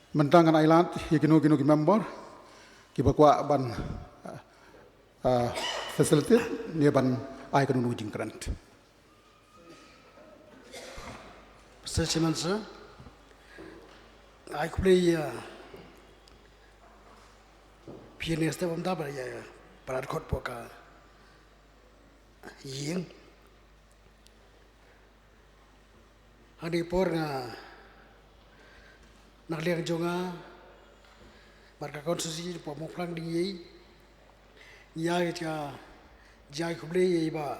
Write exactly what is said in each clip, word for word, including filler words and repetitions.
Mynta ngan ai lad ïa kino kino ki member kiba kwah ban, ah, ah, facilitate ne ban ai kano kano ka jingkren. Mister Chairman Sir, ai khublei ïa phi ne step mynta ba ïa para dkhot hapoh ka ïing. Hangne por nga na ka liang jong nga bad ka constituency hapoh Mawphlang Dieng, ïa ka jingïaid khublei ïa i Bah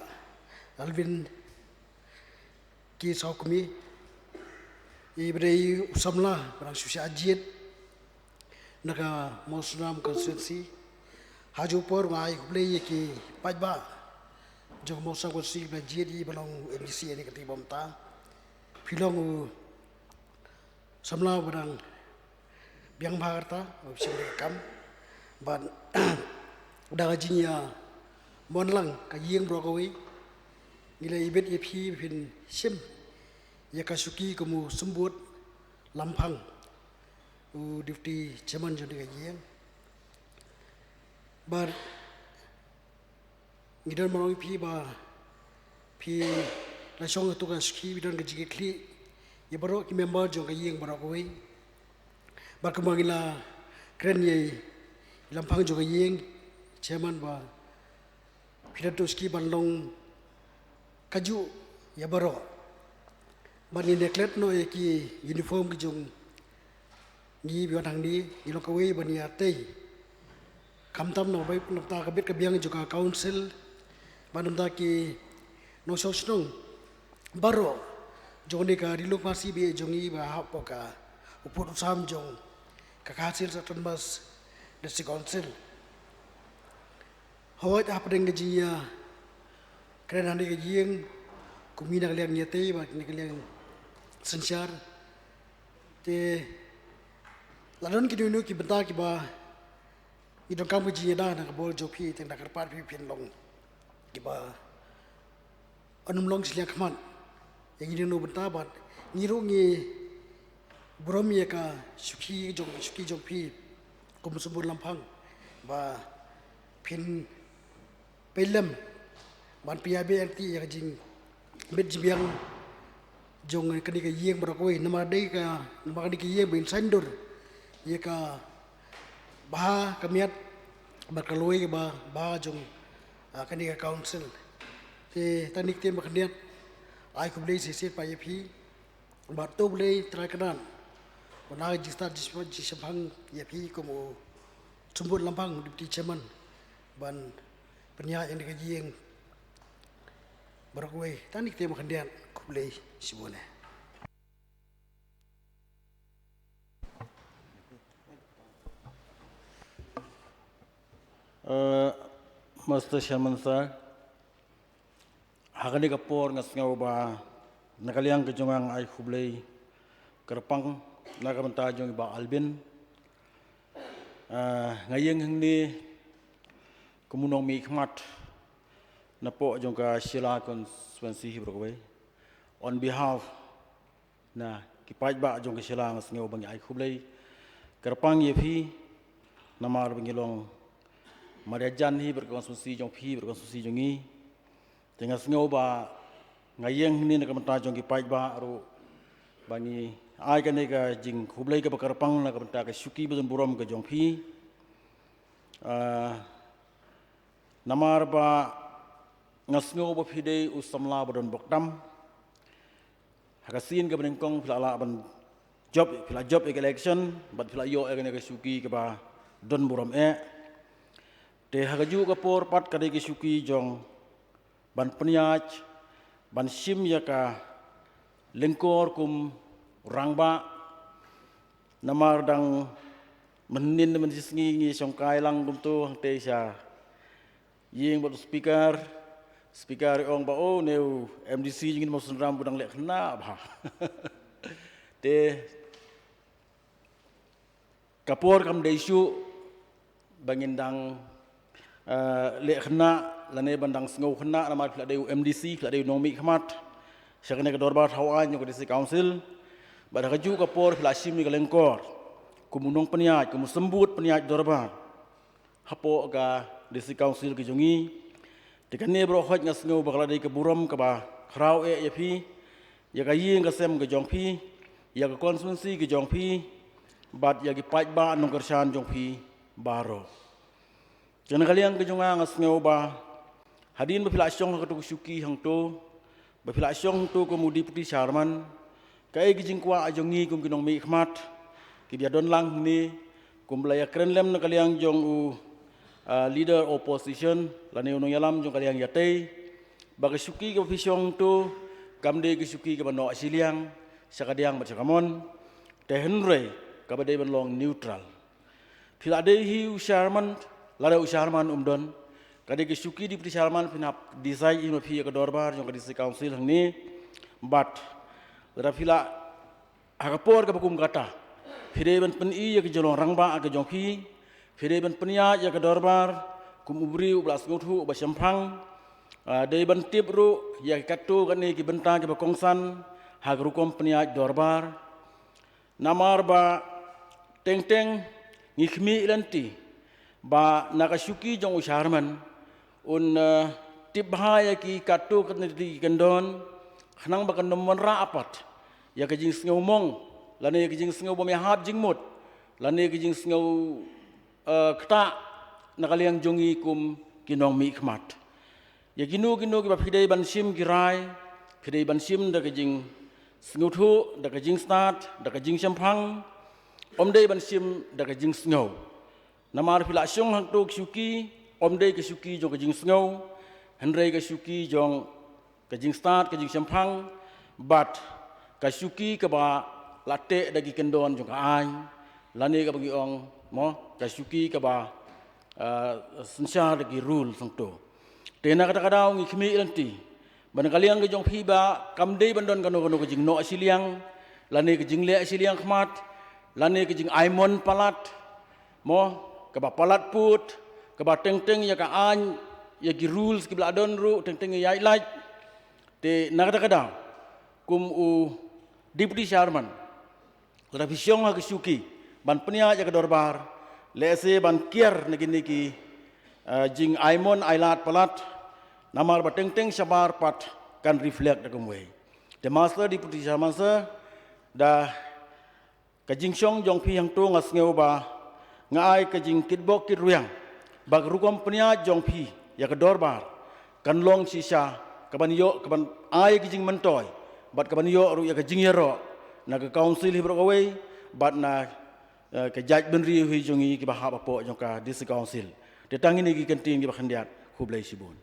Alvin K Sawkmie, i ba dei u samla ba dang shu shah jied na ka Mawsynram constituency. Ha juh por nga ai khublei ïa ki paidbah jong ka Mawsynram constituency ba jied ïa i ba long MDC ïa kane ka kti ba mynta. Phi long u samla ba dang biang bha ka rta, ba shim ka kam. Bad da ka jingïamon lang ka ïing baroh kawei, ngi la ibit ïa phi ba phin shim ïa ka shuki kum u Symbud Lamphang, u deputy chairman jong kane ka ïing. Bad ngi don ban ong ïa phi ba phi la shong ha kato ka shuki, phi don ka jingkitkhlieh ïa baroh ki member jong ka ïing baroh kawei. Bad kumba ngi la kren ïa i Lamphang jong ka ïing, chairman, ba phi don kato ka shuki ban long kajuh ïa baroh. Bad ngin ïa klet noh ïa ki uniform ki jong ngi ba wan hangne, ngi long kawei ban ïa tei. Khamtam na bai na bynta ka bit ka biang jong ka council, bad na bynta ki nongshong shnong baroh jong kane ka Ri Lum Khasi ba ïeit jong ngi ba hap hapoh ka u pud u sam jong ka Khasi Hills Autonomous District Council. Hooid, hapdeng ka jingïakren hangne ha ka ïing, kum ngi na ka liang ïatei bad na ka liang synshar, te la don kino kino ki bynta kiba ngi donkam ka jingïada na ka bor jong phi, te nga kyrpad ïa phi phin long kiba ym long shiliang khmat ïa kino kino bynta, bad ngi ruh ngi burom ïa ka shuki jong, shuki jong phi kum u Symbud Lamphang, ba phin pynlem ban pynïabeh ïa ka jingbit jingbiang jong kane ka ïing baroh kawei, namar dei ka, namar kane ka ïing ba in saiñdur ïa ka bha ka miat bad ka lawei kaba bha jong, ah, kane ka council. Te tang kine ki ktien ba khyndiat, ai khublei shisha pat ïa phi. Bad to U Blei Trai Kynrad un ai jingstad jingshemphang ïa phi kum u Symbud Lamphang, u Deputy Chairman, ban pynïaid ïa kane ka ïing baroh kawei. Tang kine ki ktien ba khyndiat, khublei shibun eh. Eh, Mister Chairman Sir, ha kane ka por nga sngew ba na ka liang ka jong nga nga ai khublei kyrpang na ka bynta jong i Bah Alvin. Eh, nga ïeng hangne kum u nongmihkhmat napoh jong ka Shella constituency hi baroh kawei. On behalf na ki paidbah jong ka Shella nga sngew ba ngi ai khublei kyrpang ïa phi, namar ba ngi long marjan hi bad ka constituency jong phi bad ka constituency jong ngi. Te nga sngew ba nga ïeng hangne na ka bynta jong ki paidbah ruh ba ngi ai kane ka jingkhublei kaba kyrpang na ka bynta ka shuki ba don burom ka jong phi. Ah, namar ba nga sngew ba phi dei u samla ba don bok tam. Ha ka sien kaba nyngkong phi la lah ban jop, phi la jop ïa ka election bad phi la ïoh ïa kane ka shuki kaba don burom eh. Te ha kajuh ka por pat ka dei ka shuki jong ban pynïaid, ban shim ïa ka lyngkor kum rangbah, Namar dang mynnin mynshi sngi ngi shongkai lang kumto hangtei sha ïing bad u speaker. Speaker i ong ba, oh, ne u M D C jong ngi Mawsynram u dang leh khynnah bha. Te ka por kam dei shuh ba ngin dang, eh, leh khynnah lane ban dang sngew khynnah namar phi la dei u M D C, phi la dei u nongmihkhmat sha kane ka dorbar thaw aiñ jong ka District Council. Bad ha kajuh ka por phi la shim ïa ka lyngkor kum u nongpynïaid, kum u symbud pynïaid dorbar hapoh ka District Council ka jong ngi. Te kane baroh khoit nga sngew ba ka la dei ka burom kaba khraw eh ïa phi, ïa ka ïing ka sem ka jong phi, ïa ka constituency ka jong phi, bad ïa ki paidbah nongkyrshan jong phi baroh. Te na ka liang ka jong nga nga sngew ba hadien ba phi la shong ha kato ka shuki hangto, ba phi la shong hangto kum u Deputy Chairman, kaei ka jingkwah jong ngi kum ki nongmihkhmat kiba ïa don lang hangne, kum ba la ïa kren lem na ka liang jong u, ah, Leader Opposition lane u nongïalam jong ka liang ïatei, ba ka shuki kaba phi shong hangto kam dei ka shuki kaba noh shiliang sha ka diang bad sha ka mon, te hynrei kaba dei ban long neutral. Phi la dei hi u Chairman lada u Chairman um don, ka dei ka shuki Deputy Chairman phin hap decide ïa ma phi ïa ka dorbar jong ka District Council hangne. Bad lada phi la, ha ka por kaba kum kata, phi dei ban pyni ïa ka jinglong rangbah ka jong phi, phi dei ban pynïaid ïa ka dorbar kum u briew uba la sngewthuh, uba shemphang, ah, dei ban tip ruh ïa katto katne ki bynta kiba kongsan ha ka rukom pynïaid dorbar. Namar ba teng teng ngi khmih lynti ba na ka shuki jong u Chairman un, eh, tip bha ïa ki katto katne ki kyndon, khnang ba kan ym wanrah pat ïa ka jingsngew mong lane ïa ka jingsngew bym ïahap jingmut lane ïa ka jingsngew, eh, ktah na ka liang jong ngi kum ki nongmihkhmat. Ïa kino kino kiba phi dei ban shim ki rai, phi dei ban shim da ka jingsngewthuh, da ka jingstad, da ka jingshemphang, ym dei ban shim da ka jingsngew. Namar phi la shong hangto ka shuki, ym dei ka shuki jong ka jingsngew, hynrei ka shuki jong ka jingstad, ka jingshemphang, bad ka shuki kaba la teh da ki kyndon jong ka aiñ, lane kaba ngi ong mo, ka shuki kaba, ah, synshar da ki rules hangto. Te na kata ka daw ngi khmih lynti ba na ka liang ka jong phi ba kam dei ban don kano kano ka jingnoh shiliang lane ka jingleh shiliang khmat lane ka jingaimon palat mo, kaba palat put, kaba teng teng ïa ka aiñ, ïa ki rules kiba la don ruh teng teng ïa ïaid lait. Te na kata ka daw kum u Deputy Chairman, lada phi shong ha ka shuki ban pynïaid ïa ka dorbar, lehse ban kiar na kine ki, eh, jingaimon ailad palat, namar ba teng teng shabar pat kan reflect da kumwei. Te Master Deputy Chairman sir, da ka jingshong jong phi hangto nga sngew ba nga ai ka jingkitbok kitrwiang ba ka rukom pynïaid jong phi ïa ka dorbar kan long shisha kaban ïoh, kaban ai ka jingmyntoi bad kaban ïoh ruh ïa ka jingïaroh na ka council hi baroh kawei bad na, eh, ka jaitbynriew hi jong ngi kiba hap hapoh jong ka District Council. Te tang kine ki kyntien kiba khyndiat, khublei shibun.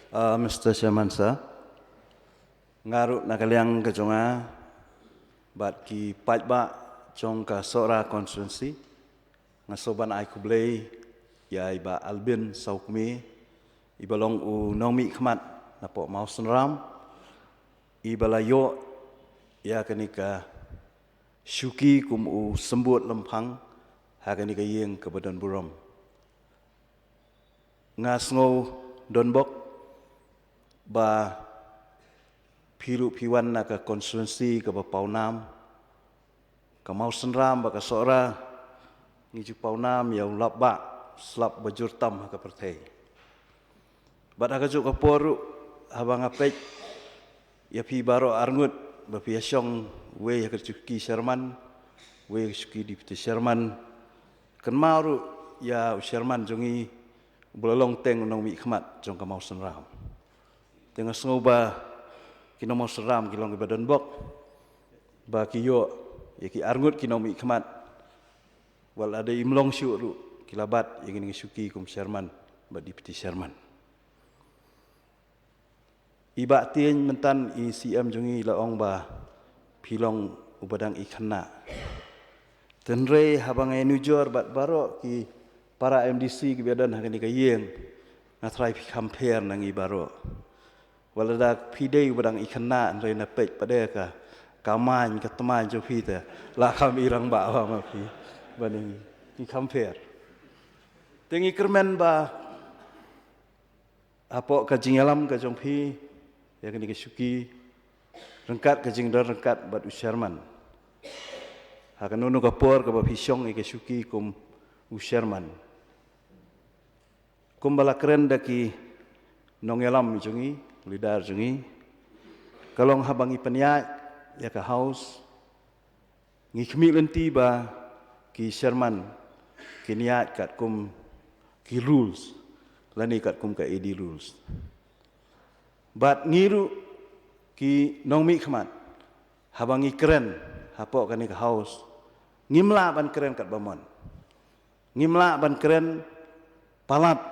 Ah, Mister Chairman sir, nga ruh na ka liang ka jong nga bad ki paidbah jong ka Sohra constituency, nga sngewbha ban ai khublei ïa i Bah Albin Sawkmie, iba long u nongmihkhmat napoh Mawsynram, iba la ïoh ïa kane ka shuki kum u symbud lymphang ha kane ka ïing kaba don burom. Nga sngew donbok ba phi ruh phi wan na ka constituency kaba pawnam, ka Mawsynram bad ka Sohra, ngi ju pawnam ïa u lapbah slap ba jur tam ha ka pyrthei. Bad ha kajuh ka por ruh, haba nga peit ïa phi baroh arngut ba phi ïa shong, wei ha ka shuki chairman, wei ha ka shuki deputy chairman, kynmaw ruh ïa u chairman jong ngi, uba la long teng u nongmihkhmat jong ka Mawsynram. Te nga sngew ba ki nong Mawsynram ki long kiba donbok ba ki ïoh ïa ki arngut ki nongmihkhmat, wat la dei im long shuh ruh, ki la bat ïa kine ki shuki kum chairman bad deputy chairman. I Bah Tieñ mynta, i C M jong ngi, la ong ba phi long uba dang i khynnah. Hynrei haba nga ïanujor bad baroh ki para M D C kiba don ha kane ka ïing, nga tharai phi kham pher na ngi baroh. Wat la da phi dei uba dang i khynnah, hynrei na peit pat de ka, ka main, ka tmain jong phi te la kham i rangbah bha ma phi. Ba ngi, ngi kham pher. Te ngi kyrmen ba hapoh ka jingïalam ka jong phi ïa kane ka shuki, ryngkat ka jingdon ryngkat bad u chairman, ha kano kano ka por kaba phi shong ïa ka shuki kum u chairman, kumba la kren da ki nongïalam jong ngi, leader jong ngi, ka long haba ngi pynïaid ïa ka House, ngi khmih lynti ba ki chairman kin ïaid katkum ki rules, lane katkum ka A D rules. Bad ngi ruh ki nongmihkhmat, haba ngi kren hapoh kane ka House, ngim lah ban kren katba mon. Ngim lah ban kren palat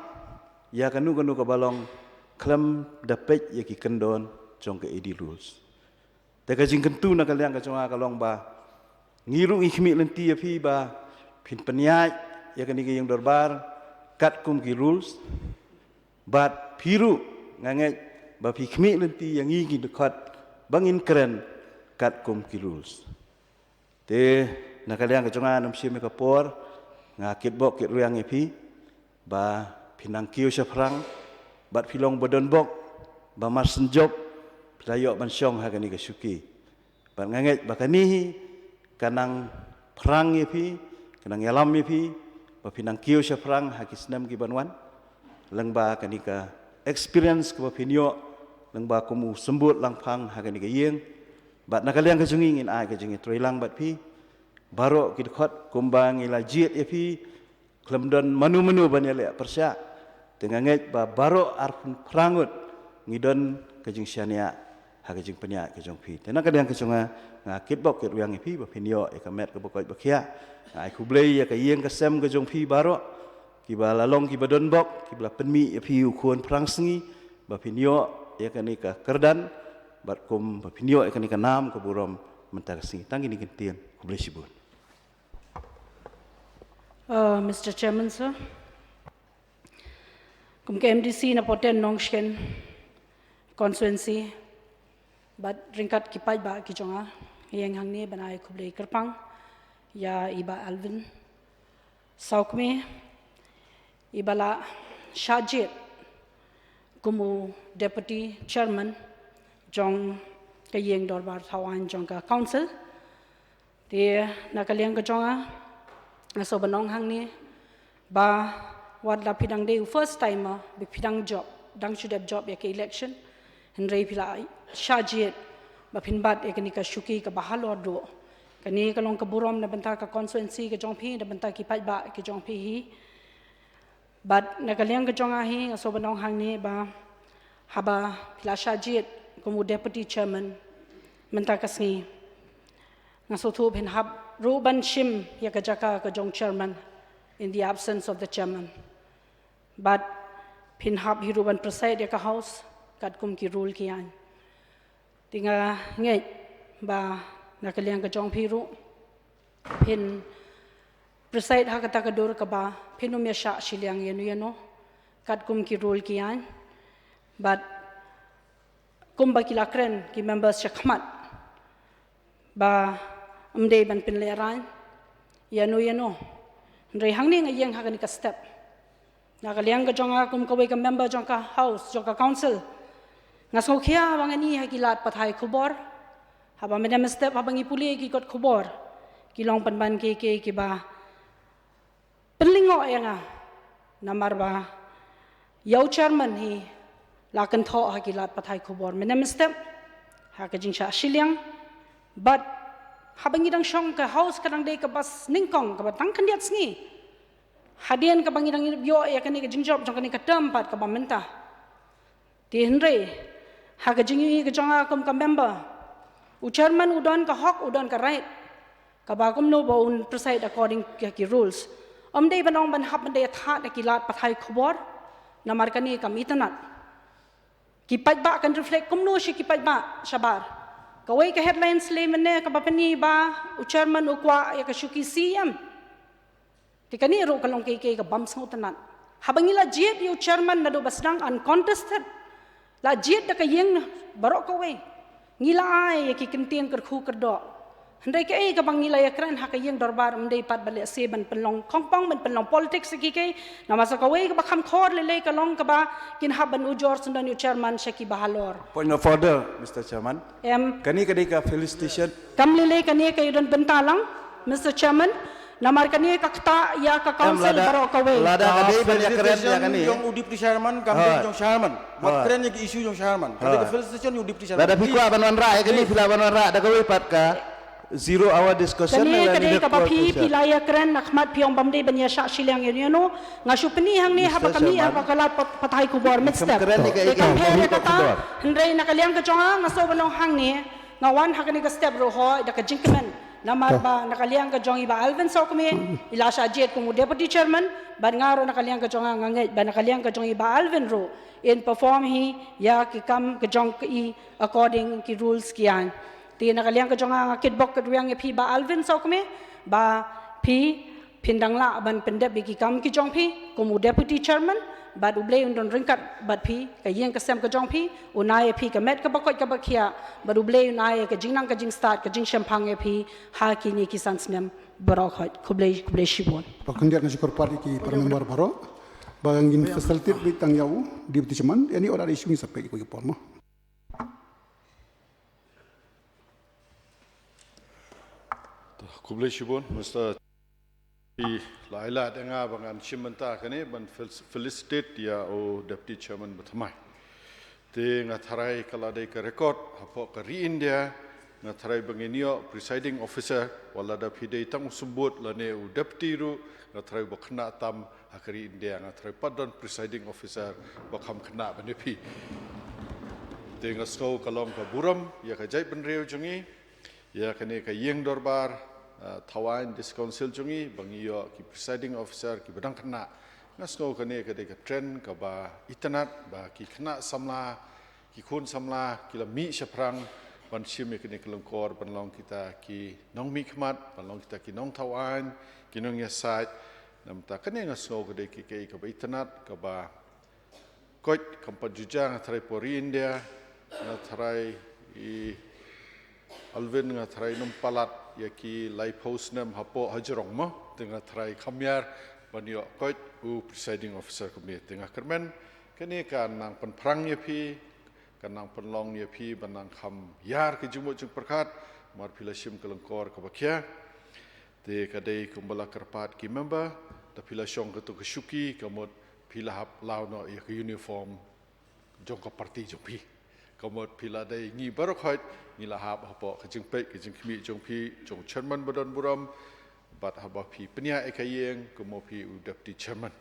ïa kano kano kaba long khlem da peit ïa ki kyndon jong ka A D rules. Te ka jingkyntu na ka liang ka jong nga ka long ba ngi ruh ngi khmih lynti ïa phi ba phin pynïaid ïa kane ka ïing dorbar katkum ki rules. Bad phi ruh nga ngeit ba phi khmih lynti ïa ngi ki dkhot ba ngin kren katkum ki rules. Te na ka liang ka jong nga, ym shym ïa ka por, nga kitbok kitrwiang ïa phi ba phi nang kiew shaphrang, bad phi long ba donbok, ba marsynjop, phi la ïoh ban shong ha kane ka shuki. Bad nga ngeit ba kane hi ka nang phrang ïa phi, ka nang ïalam ïa phi ba phi nang kiew shaphrang ha ki snem ki ban wan, lyngba kane ka experience kaba phin ïoh lyngba kum u symbud langphang ha kane ka ïing. Bad na ka liang ka jong ngi, ngin ai ka jingïatreilang bad phi baroh ki dkhot kumba ngi la jied ïa phi, khlem don mano mano ban ïaleh pyrshah. Te nga ngeit ba baroh arphew phra ngut ngi don ka jingshaniah ha ka jingpynïaid ka jong phi. Te na ka liang ka jong nga, nga kitbok kitrwiang ïa phi ba phin ïoh ïa ka met kaba koit ba khiah. Nga ai khublei ïa ka ïing ka sem ka jong phi baroh, kiba la long kiba donbok, kiba la pynmih ïa phi u khun phrang sngi ba phin ïoh ïa kane ka kyrdan, bad kum ba phin ïoh ïa kane ka nam ka burom mynta ka sngi. Tang kine ki ktien, khublei shibun. Uh, Mister Chairman, sir. Kum ka M D C na Poten Nongshken constituency, bad ryngkat ki paidbah ki jong nga, nga ïeng hangne ban ai khublei kyrpang ïa i Bah Alvin Sawkmie, iba la shah jied kum u deputy chairman jong ka ïing dorbar thaw aiñ jong ka council. Te na ka liang ka jong nga, nga sngewbha ban ong hangne ba wat la phi dang dei u first timer, ba phi dang jop, dang shu dep jop ïa ka election, hynrei phi la shah jied ba phin bat ïa kane ka shuki kaba halor duh. Kane ka long ka burom na bynta ka constituency ka jong phi, na bynta ki paidbah ki jong phi hi. Bad na ka liang ka jong nga hi, nga sngewbha ban ong hangne ba haba phi la shah jied kum u deputy chairman mynta ka sngi, nga sngewthuh phin hap ruh ban shim ïa ka jaka ka jong chairman in the absence of the chairman. Bad phin hap hi ruh ban preside ïa ka House katkum ki rule ki aiñ. Te nga ngeit ba na ka liang ka jong phi ruh phin preside ha kata ka dur kaba phin ym ïa shah shiliang ïano ïano katkum ki rule ki aiñ. Bad kumba ki la kren ki members shakhmat ba ym dei ban pynlehraiñ ïano ïano. Hynrei hangne nga ïeng ha kane ka step, na ka liang ka jong nga kum kawei ka member jong ka House, jong ka Council, nga sngewkhia ba ngan ïoh ha ki lad pathai khubor. Haba mynne mynstep haba ngi pule ki kot khubor, ki long pynban ki, ki, kiba pynlyngngoh ïa nga. Namar ba ïa u chairman hi la kynthoh ha ki lad pathai khubor mynne mynstep ha ka jingshah shiliang. Bad haba ngi dang shong, ka House ka dang dei kaba nyngkong, kaba dang khyndiat sngi hadien kaba ngi dang ïoh ïa kane ka jingjop jong kane ka term pat kaba mynta. Te hynrei ha ka jingïohi ka jong nga kum ka member, u chairman u don ka hok, u don ka right kaba kumno ba un preside according to ki rules. Ym dei ban ong ban hap ban dei ïa thad ïa ki lad pathai khubor, namar kane kam itynnad. Ki paidbah kan reflect kumno sha ki paidbah shabar. Kawei ka headlines lei mynne kaba pyni ba u chairman u kwah ïa ka shuki C M. Te kane ruh ka long kei kei ka bym sngewtynnat. Haba ngi la jied ïa u chairman naduh ba sdang uncontested, la jied da ka ïing baroh kawei. Ngi la ai ïa ki kyntien kyrkhu kyrdoh. Hynrei kaei kaba ngi la ïakren ha ka ïing dorbar ym dei pat ba lehse ban pynlong khongpong, ban pynlong politics ïa ki kei. Namar sa kawei kaba kham khor lei lei ka long kaba kin hap ban ujor syndon ïa u chairman sha kiba halor. Point of order, Mister Chairman. Em. Kane ka dei ka felicitation. Kam lei lei kane ka ïadon bynta lang, Mister Chairman. Namar kane ka ktah ïa ka council lada- baroh kawei. lada ka dei ban ïakren ïa Felicitation kane. Jong u deputy chairman kam Ha. jong chairman. Wat Ha. Kren ïa ki issue jong chairman. Ka dei ka Ha. felicitation ïa u deputy chairman. Lada phi kwah ban wanrah ïa kane, phi lah ban wanrah da kawei pat ka zero hour discussion. Kane Lada ka dei needed kaba for phi phi discussion. la ïakren na khmat phi ong bym dei ban ïashah shiliang ïano ïano. Nga shu pyni hangne haba Mister ka mih ha Chairman, ka kolat pat- pathai khubor, Mister. kren ïa ka Te kam ïa ka pher ïa khubor. kata. Hynrei na ka liang ka jong nga nga sngewbha ban ong hangne. Nga wan ha kane ka step ruh hooid da ka jingkmen. Namar ba na ka liang ka jong i Bah Alvin Sawkmie i la shah jied kum u deputy chairman, bad nga ruh na ka liang ka jong nga nga ngeit ba na ka liang ka jong i Bah Alvin ruh in perform hi ïa ki kam ka jong i according ki rules ki aiñ. Te na ka liang ka jong nga nga kitbok kitrwiang ïa phi Bah Alvin Sawkmie ba phi phin dang lah ban pyndep ïa ki kam ki jong phi kum u deputy chairman, bad U Blei un don ryngkat bad phi, ka ïing ka sem ka jong phi un ai ïa phi ka met kaba koit kaba khiah, bad U Blei un ai ïa ka jingnang ka jingstad ka jingshemphang ïa phi ha kine ki san snem baroh khoit. Khublei, khublei shibun. Ba khyndiat nga shukor pat ïa ki para member baroh ba ngin facilitate beit tang ïa u deputy chairman, ïa ni order issue ngin sa peit ïa ki por mo. Khublei shibun, Mister Phi la ai lad ïa nga ba ngan shim bynta kane ban fel- felicitate ïa u Deputy Chairman ba thymmai. Te nga tharai ka la dei ka record hapoh ka ri India, nga tharai ba ngin ïoh presiding officer, wat lada phi dei tang u symbud lane u deputy ruh, nga tharai ba khynnah tam ha ka ri India, nga tharai pat don presiding officer ba kham khynnah ban ïa phi. Te nga sngew ka long ka burom ïa ka jaitbynriew jong ngi, ïa kane ka ïing dorbar, ah, Thawaiñ District Council jong ngi, ba ngi ïoh ki presiding officer kiba dang khynnah. Nga sngew kane ka dei ka trend kaba itynnad ba ki khynnah samla, ki khun samla ki la mih shaphrang ban shim ïa kane ka lyngkor, ban long kita ki nongmihkhmat, ban long kita ki nongthaw aiñ, ki nongïasaid. Namar kane nga sngew ka dei ka, ka, kaba itynnad, kaba koit, kam pat ju jia, nga tharai hapoh ri India, nga tharai i Alvin, nga tharai nym palat ïa ki laiphew snem hapoh hajrong mo, te nga tharai kham ïar ban ïoh koit u presiding officer kumne. Te nga kyrmen kane kan nang pynphrang ïa phi, kan nang pynlong ïa phi ban nang kham ïar ka jingmut jingpyrkhat, namar phi la shim ka lyngkor kaba khia. Te ka dei kumba la kyrpad ki member, da phi la shong kato ka shuki, ka mut phi la hap law noh ïa ka uniform jong ka party jong phi. Ka mut phi la dei, ngi baroh khoit ngi la hap hapoh ka jingpeit ka jingkhmih jong phi, jong chairman ba don burom, bad haba phi pynïaid ïa ka ïing kum u phi u deputy chairman.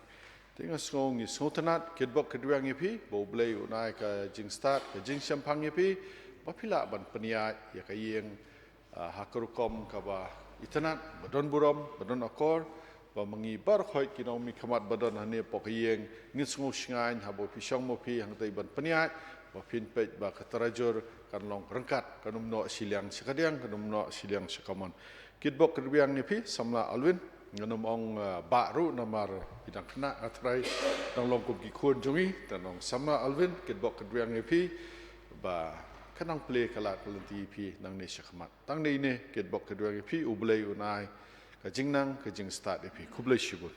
Te nga sngew, ngi sngewtynnad, kitbok kitrwiang ïa phi, ba U Blei un ai ka jingstad ka jingshemphang ïa phi, ba phi lah ban pynïaid ïa ka ïing, ah, ha ka rukom kaba itynnad, ba don burom, ba don akor, ba ma ngi baroh khoit ki nongmihkhmat ba don hangne hapoh ka ïing, ngin sngew shngaiñ haba phi shong ma phi hangtei ban pynïaid, ba phin peit ba ka tarajur kan long ryngkat, kan ym noh shiliang sha kadiang, kan ym noh shiliang sha kamon. Kitbok kitrwiang ïa phi samla Alvin, ngan ym ong, ah, bah ruh namar phi dang khynnah, nga tharai dang long kum ki khun jong ngi, te ngan ong samla Alvin, kitbok kitrwiang ïa phi, ba kan nang plie ka lad ka lynti ïa phi nangne shakhmat. Tang ine, kitbok kitrwiang ïa phi, U Blei un ai ka jingnang ka jingstad ïa phi. Khublei shibun.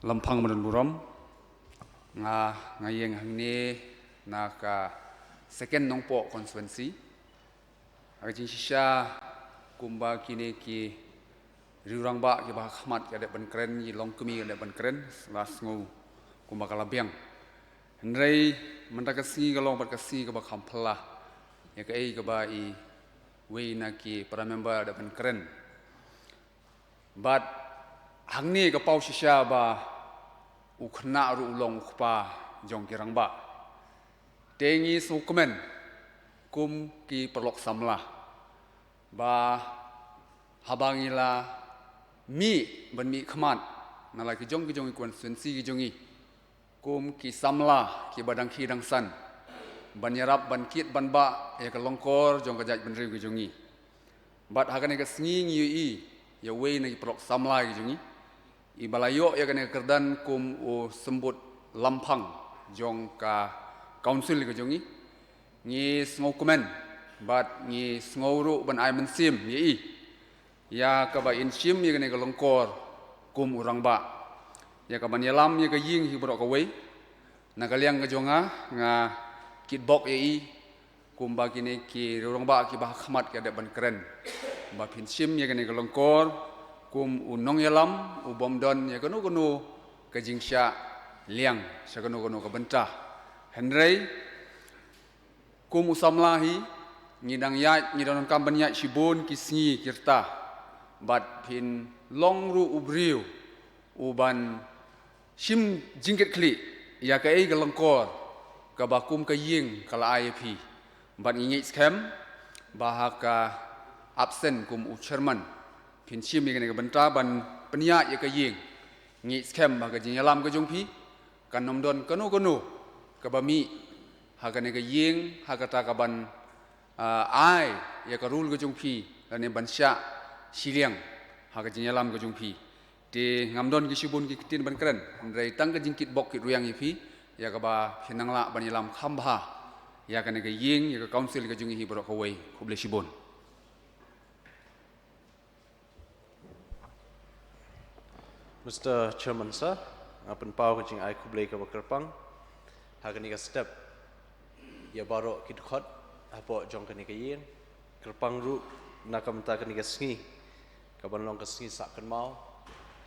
Lampang ba don burom, nga, nga ïeng hangne na ka second Nongpoh constituency. Ha ka jingshisha, kumba kine ki riewrangbah kiba ha khmat ki la dep ban kren, ki longkmie ki la dep ban kren, la sngew kumba ka la biang. Hynrei mynta ka sngi ka long pat ka sngi kaba kham phylla ïa kaei kaba iwei na ki para member la dep ban kren. Bad hangne ka paw shisha ba u khynnah ruh u long u kpa jong ki rangbah. Te ngi sngewkmen kum ki paralok samla ba haba ngi la mih ban mihkhmat na la ki jong ki jong ki constituency ki jong ngi, kum ki samla kiba dang khie dang san, ban ïarap ban kit ban bah ïa ka lyngkor jong ka jaitbynriew ka jong ngi. Bad ha kane ka sngi ngi ïohi ïa uwei na ki paralok samla ki jong ngi, i ba la ïoh ïa kane ka kyrdan kum u symbud lamphang jong ka council ka jong ngi. Ngi sngewkmen bad ngi sngew ruh ban ai mynsiem ïa i, ïa kaba in shim ïa kane ka lyngkor kum u rangbah, ïa kaban ïalam ïa ka ïing hi baroh kawei. Na ka liang ka jong nga, nga kitbok ïa i kumba kine ki rangbah kiba ha khmat ki dep ban kren, ba phin shim ïa kane ka lyngkor kum u nongïalam u bym don ïa kano kano ka jingshah liang sha kano kano ka bynta. Hynrei kum u samla hi, ngi dang ïaid, ngi dang donkam ban ïaid shibun ki sngi ki rta, bad phin long ruh u briew u ban shim jingkitkhlieh ïa kaei ka lyngkor kaba kum ka ïing ka la ai ïa phi. Bad ngi ngeit skhem ba ha ka absent kum u chairman, phin shim ïa kane ka bynta ban pynïaid ïa ka ïing. Ngi ngeit skhem ba ka jingïalam ka jong phi kan ym don kano kano kaba mih ha kane ka ïing ha kata kaban, ah, ai ïa ka rule ka jong phi lane ban shah shiliang ha ka jingïalam ka jong phi. Te ngam don ki shibun ki ktien ban kren, hynrei tang ka jingkitbok kitrwiang ïa phi ïa kaba phin nang lah ban ïalam kham bha ïa kane ka ïing, ïa ka council ka jong ngi hi baroh kawei. Khublei shibun. Mister Chairman Sir, nga pynpaw ka jingai khublei kaba kyrpang ha kane ka step ïa baroh ki dkhot hapoh jong kane ka ïing, kyrpang ruh na ka bynta kane ka sngi kaban long ka sngi sah kynmaw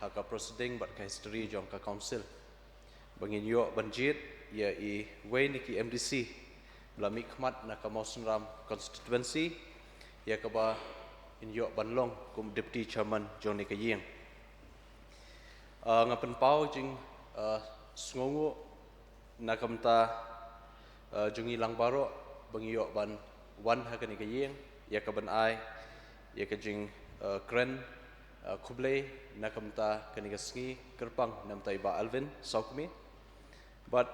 ha ka proceeding bad ka history jong ka council, ba ngin ïoh ban jied ïa iwei na ki M D C ba la mihkhmat na ka Mawsynram constituency, ïa kaba in ïoh ban long kum deputy chairman jong kane ka ïing. Ah, nga pynpaw jing, ah, sngewnguh na ka bynta, ah, jong ngi lang baroh ba ngi ïoh ban wan ha kane ka ïing ïa kaban ai ïa ka jing, ah, kren, ah, khublei na ka bynta kane ka sngi kyrpang na ka bynta i Bah Alvin Sawkmie. Bad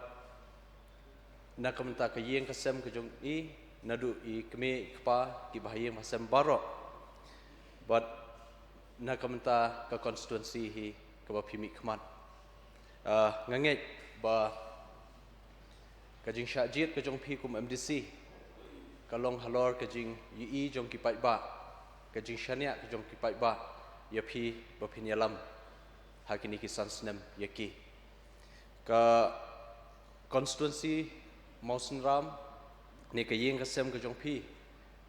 na ka bynta ka ïing ka sem ka jong i, naduh i kmie i kpa, ki bahaïing bahasem baroh, bad na ka bynta ka constituency hi kaba phi mihkhmat. Ah, nga ngeit ba ka jingshah jied ka jong phi kum M D C ka long halor ka jingïohi jong ki paidbah, ka jingshaniah ka jong ki paidbah ïa phi ba phin ïalam ha kine ki san snem ïa ki. Ka constituency Mawsynram ne ka ïing ka sem ka jong phi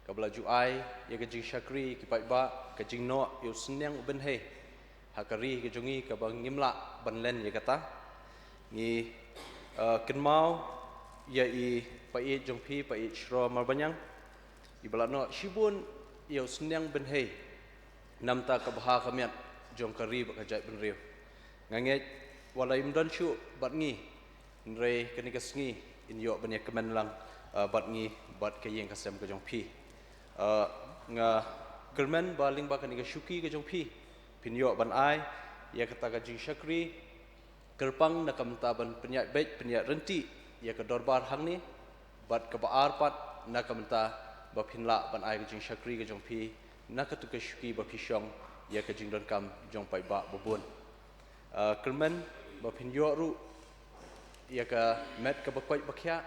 kaba la ju ai ïa ka jingshakri ki paidbah, ka jingnoh ïa u synñiang u bynhei ha ka ri ka jong ngi kaba ngim lah ban len ïa kata. Ngi, eh, kynmaw ïa i Paieit jong phi, Paieit Shro Marbaniang, i ba la noh shibun ïa u synñiang bynhei na ka bynta ka bha ka miat jong ka ri bad ka jaitbynriew. Nga ngeit wat la im don shuh bad ngi, hynrei kane ka sngi in ïoh ban ïa kmen lang, eh, bad ngi bad ka ïing ka sem ka jong phi. Eh, nga kyrmen ba lyngba kane ka shuki ka jong phi phin ïoh ban ai ïa kata ka jingshakri kyrpang na ka bynta ban pynïaid beit pynïaid ryntih ïa ka dorbar hangne, bad kaba ar pat na ka bynta ba phin lah ban ai ka jingshakri ka jong phi na katu ka shuki ba phi shong ïa ka jingdonkam jong paidbah babun. Ah, kyrmen ba phin ïoh ruh ïa ka met kaba koit ba khiah,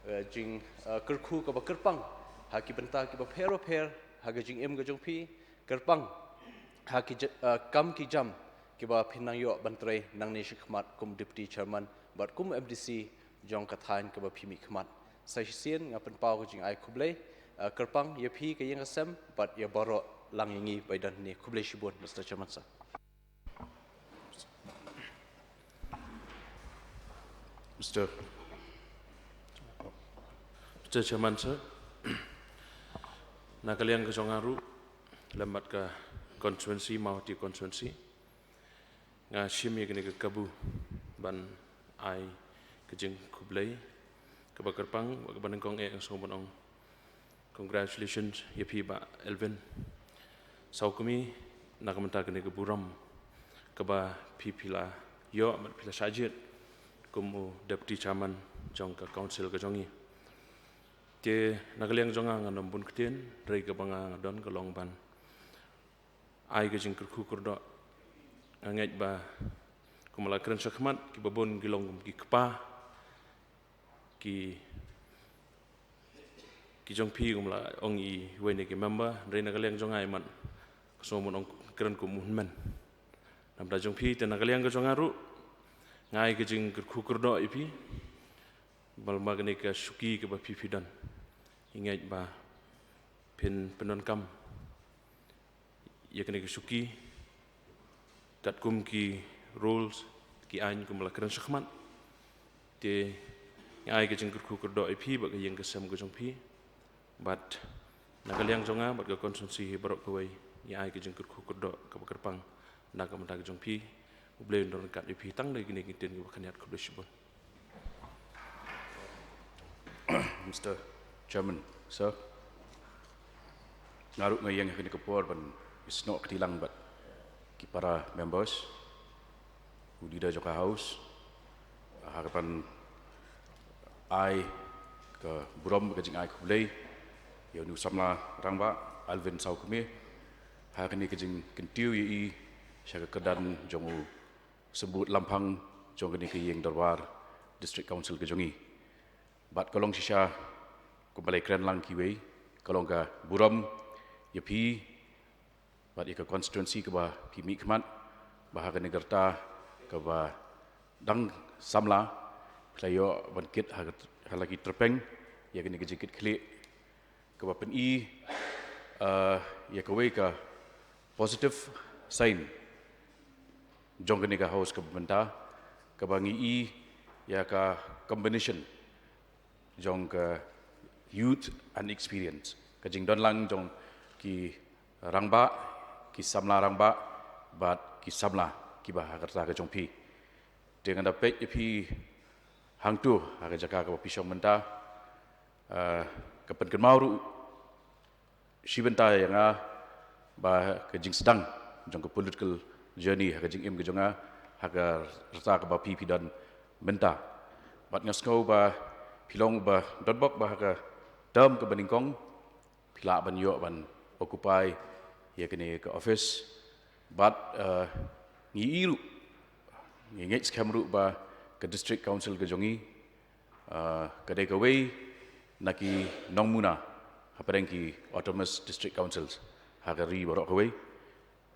eh, jing, eh, kyrkhu kaba kyrpang ha ki bynta kiba pher ba pher ha ka jingim ka jong phi, kyrpang ha ki ja-, eh, kam ki jam kiba phin nang ïoh ban trei nangne shakhmat kum deputy chairman bad kum M D C jong ka thaiñ kaba phi mihkhmat. Sa shisien nga pynpaw ka jingai khublei, eh, kyrpang ïa phi ka ïing ka sem bad ïa baroh lang ïa ngi ba ïadon hangne. Khublei shibun, Mister Chairman Sir. Mister Mister Chairman Sir, na ka liang ka jong nga ruh lem bad ka constituency, Mawhati constituency, nga shim ïa kane ka kabu ban ai ka jingkhublei kaba kyrpang, kaba nyngkong eh nga sngewbha ban ong congratulations ïa phi Bah Elvin Sawkmie na ka bynta kane ka burom kaba phi, phi la ïoh bad phi la shah jied kum u deputy chairman jong ka council ka jong ngi. Te na ka liang jong nga, nga nym bun ktien, hynrei kaba nga don ka long ban ai ka jingkyrkhu kyrdoh. Nga ngeit ba kum la kren shakhmat, kiba bun ki long kum ki kpa, ki ki jong phi, kum la ong iwei na ki member, hynrei na ka liang jong nga, i mat ka sngewbha ban ong kren kum u hynmen namar jong phi. Te na ka liang ka jong nga ruh, nga ai ka jingkyrkhu kyrdoh ïa phi ba lyngba kane ka shuki kaba phi phi don, nga ngeit ba phin pyndonkam ïa kane ka shuki katkum ki rules, ki aiñ, kum la kren shakhmat. Te nga ai ka jingkyrkhu kyrdoh ïa phi bad ka ïing ka sem ka jong phi, bad na ka liang jong nga bad ka constituency hi baroh kawei, nga ai ka jingkyrkhu kyrdoh kaba kyrpang na ka bynta ka jong phi. U Blei un don ryngkat ïa phi. Tang da kine ki ktien kiba khyndiat, khublei shibun. Mister Chairman, sir, nga ruh nga ïeng ha kane ka por ban ïasnoh kti lang bad ki para members, u leader jong ka House, ha kaban ai ka burom, ka jingai khublei ïa u samla rangbah Alvin Sawkmie ha kane ka jingkyntiew ïa i sha ka kyrdan jong u Symbud Lamphang jong kane ka ïing dorbar District Council ka jong i. Bad ka long shisha, kumba la kren lang kiwei, ka long ka burom ïa phi bad ïa ka constituency kaba phi mihkhmat, ba ha kane ka rta kaba dang samla phi la ïoh ban kit ha ka, ha la ki tyrpeng ïa kane ka jingkitkhlieh kaba pyni, eh, ïa kawei ka positive sign jong kane ka House kaba mynta, kaba ngi i ïa ka combination jong ka youth and experience, ka jingdon lang jong ki rangbah, ki samla rangbah bad ki samla kiba ha ka rta ka jong phi. Te nga da peit ïa phi hangto ha ka jaka kaba phi shong mynta, eh, ka pynkynmaw ruh shi bynta ïa nga ba ka jingsdang jong ka political journey ha ka jingim ka jong nga ha ka rta kaba phi phi don mynta. Bad nga sngew ba phi long ba don bok ba ha ka term kaba nyngkong phi lah ban ïoh ban occupy ïa kane ka office. Bad, eh, ngi i ruh, ngi ngeit skhem ruh ba ka District Council ka jong ngi, ah, ka dei kawei na ki nongmuna hapdeng ki Autonomous District Councils ha ka ri baroh kawei.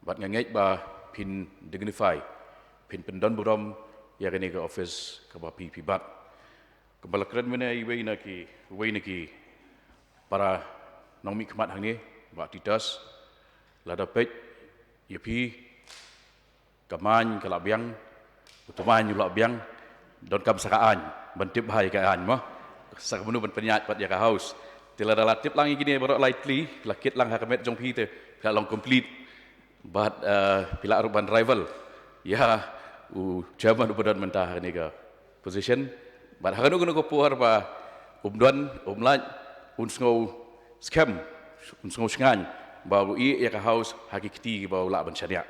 Bad nga ngeit ba phin dignify, phin pyndon burom ïa kane ka office kaba phi phi bat. Kumba la kren mynne iwei na ki, iwei na ki para nongmihkhmat hangne, Bah Titus, lada peit ïa phi, ka main ka la biang, u tymmen u la biang, donkam sa ka aiñ ban tip bha ïa ka aiñ mo, sa kumno ban pynïaid pat ïa ka House. Te lada la tip lang ïa kine baroh lai tylli, la kit lang ha ka met jong phi te la long complete. Bad, eh, phi lah ruh ban rival ïa u chairman uba don mynta ha kane ka position. Bad ha kano kano ka por ba um don, um lait, un sngew skhem, un sngew shngaiñ ba u ïeh ïa ka House ha ki kti ba u lah ban shaniah.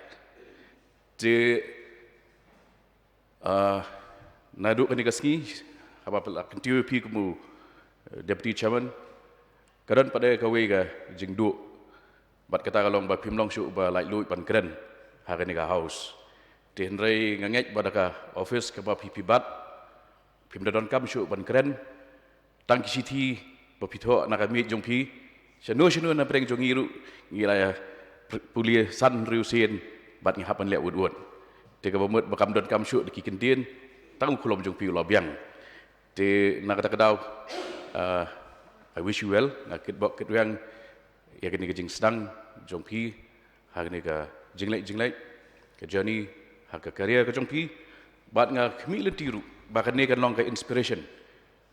Te, ah, naduh kane ka sngi, haba phi la kyntiew phi kum u, eh, Deputy Chairman, ka don pat de kawei ka jingduh. Bad kata ka long ba phim long shuh ba laitluid ban kren ha kane ka House. Te hynrei nga ngeit ba da ka office kaba phi phi bat, phim da donkam shuh ban kren. Tang ki shithi ba phi thoh na ka miej jong phi, shano shano na pdeng jong ngi ruh ngi la pule san hynriew sien bad ngi hap ban leh wut wut. Te kaba mut ba kam donkam shuh da ki kyntien, tang u khlem jong phi u la biang. Te na kata ka daw, ah, I wish you well, nga kitbok kitweng ïa kane ka jingsdang jong phi ha kane ka jingleit jingleit, ka journey ha ka career ka jong phi. Bad nga khmih lynti ruh ba kane kan long ka inspiration,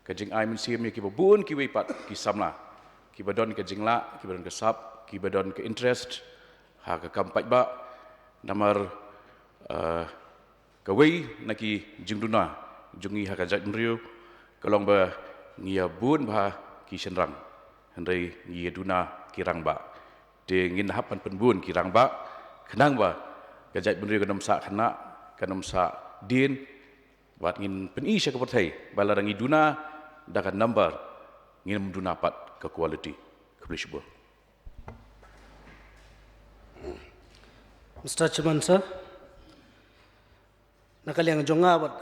ka jingai mynsiem ïa kiba bun kiwei pat ki samla kiba don ka jinglah, kiba don ka sap, kiba don ka interest ha ka kam paidbah. Namar, eh, kawei na ki jingduna jong ngi ha ka jaitbynriew ka long ba ngi ïa bun bha ki shynrang, hynrei ngi ïa duna ki rangbah. Te ngin hap ban pynbun ki rangbah khnang ba ka jaitbynriew kan ym sah khynnah, kan ym sah dien. Bad ngin pyni sha ka pyrthei ba lada ngi duna da ka number ngin ym duna pat ka quality. Khublei shibun. Mister Chairman sir, na ka liang jong nga bad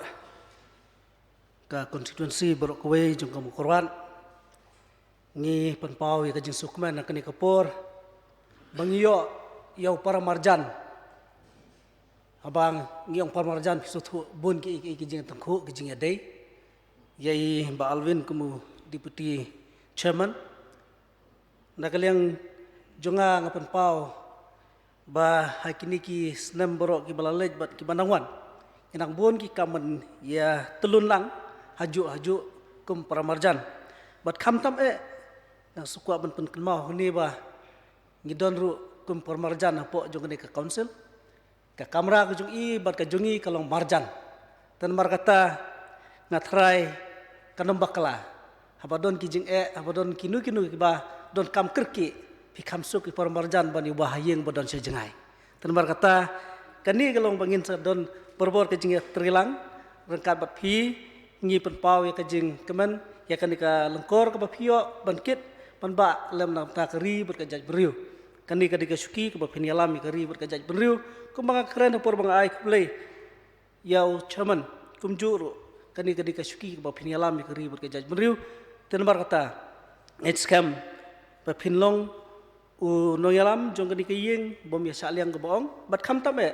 ka constituency baroh kawei jong ka Mawkyrwat, ngi pynpaw ïa ka jingsngewkmen ha kane ka por ba ngi ïoh ïa u paramarjan. Haba ngi ong paramarjan phi sngewthuh bun ki, ki, ki jingtyngkhuh, ki jingïadei. Ïa i Bah Alvin kum u deputy chairman. Na ka liang jong nga, nga pynpaw ba ha kine ki snem baroh kiba la leit bad kiba nang wan, ki nang bun ki kam ban ïa tylun lang hajuh hajuh kum paramarjan. Bad khamtam eh, nga sngewkwah ban pynkynmaw hangne ba ngi don ruh kum paramarjan hapoh jong kane ka council. Ka kamra ka jong i bad ka jong i ka long marjan. Te namar kata nga tharai kan ym bakla. Haba don ki jingeh, haba don kino kino kiba donkam kyrkieh, phi kham suk ïa paramarjan ban ïuh ba ha ïing ba don sha jngai. Te namar kata kane ka long ba ngin sa don barabor ka jingïatreilang ryngkat bad phi. Ngi pynpaw ïa ka jingkmen ïa kane ka lyngkor kaba phi ïoh ban kit ban bah lem na ka bynta ka ri bad ka jaitbynriew. Kane ka dei ka shuki kaba phin ïalam ïa ka ri bad ka jaitbynriew. Kumba nga kren ha por ba nga ai khublei ïa u chairman, kumjuh ruh kane ka dei ka shuki kaba phin ïalam ïa ka ri bad ka jaitbynriew. Te namar kata nga ngeit skhem ba phin long u nongïalam jong kane ka ïing bym ïa shah liang kaba ong, bad khamtam eh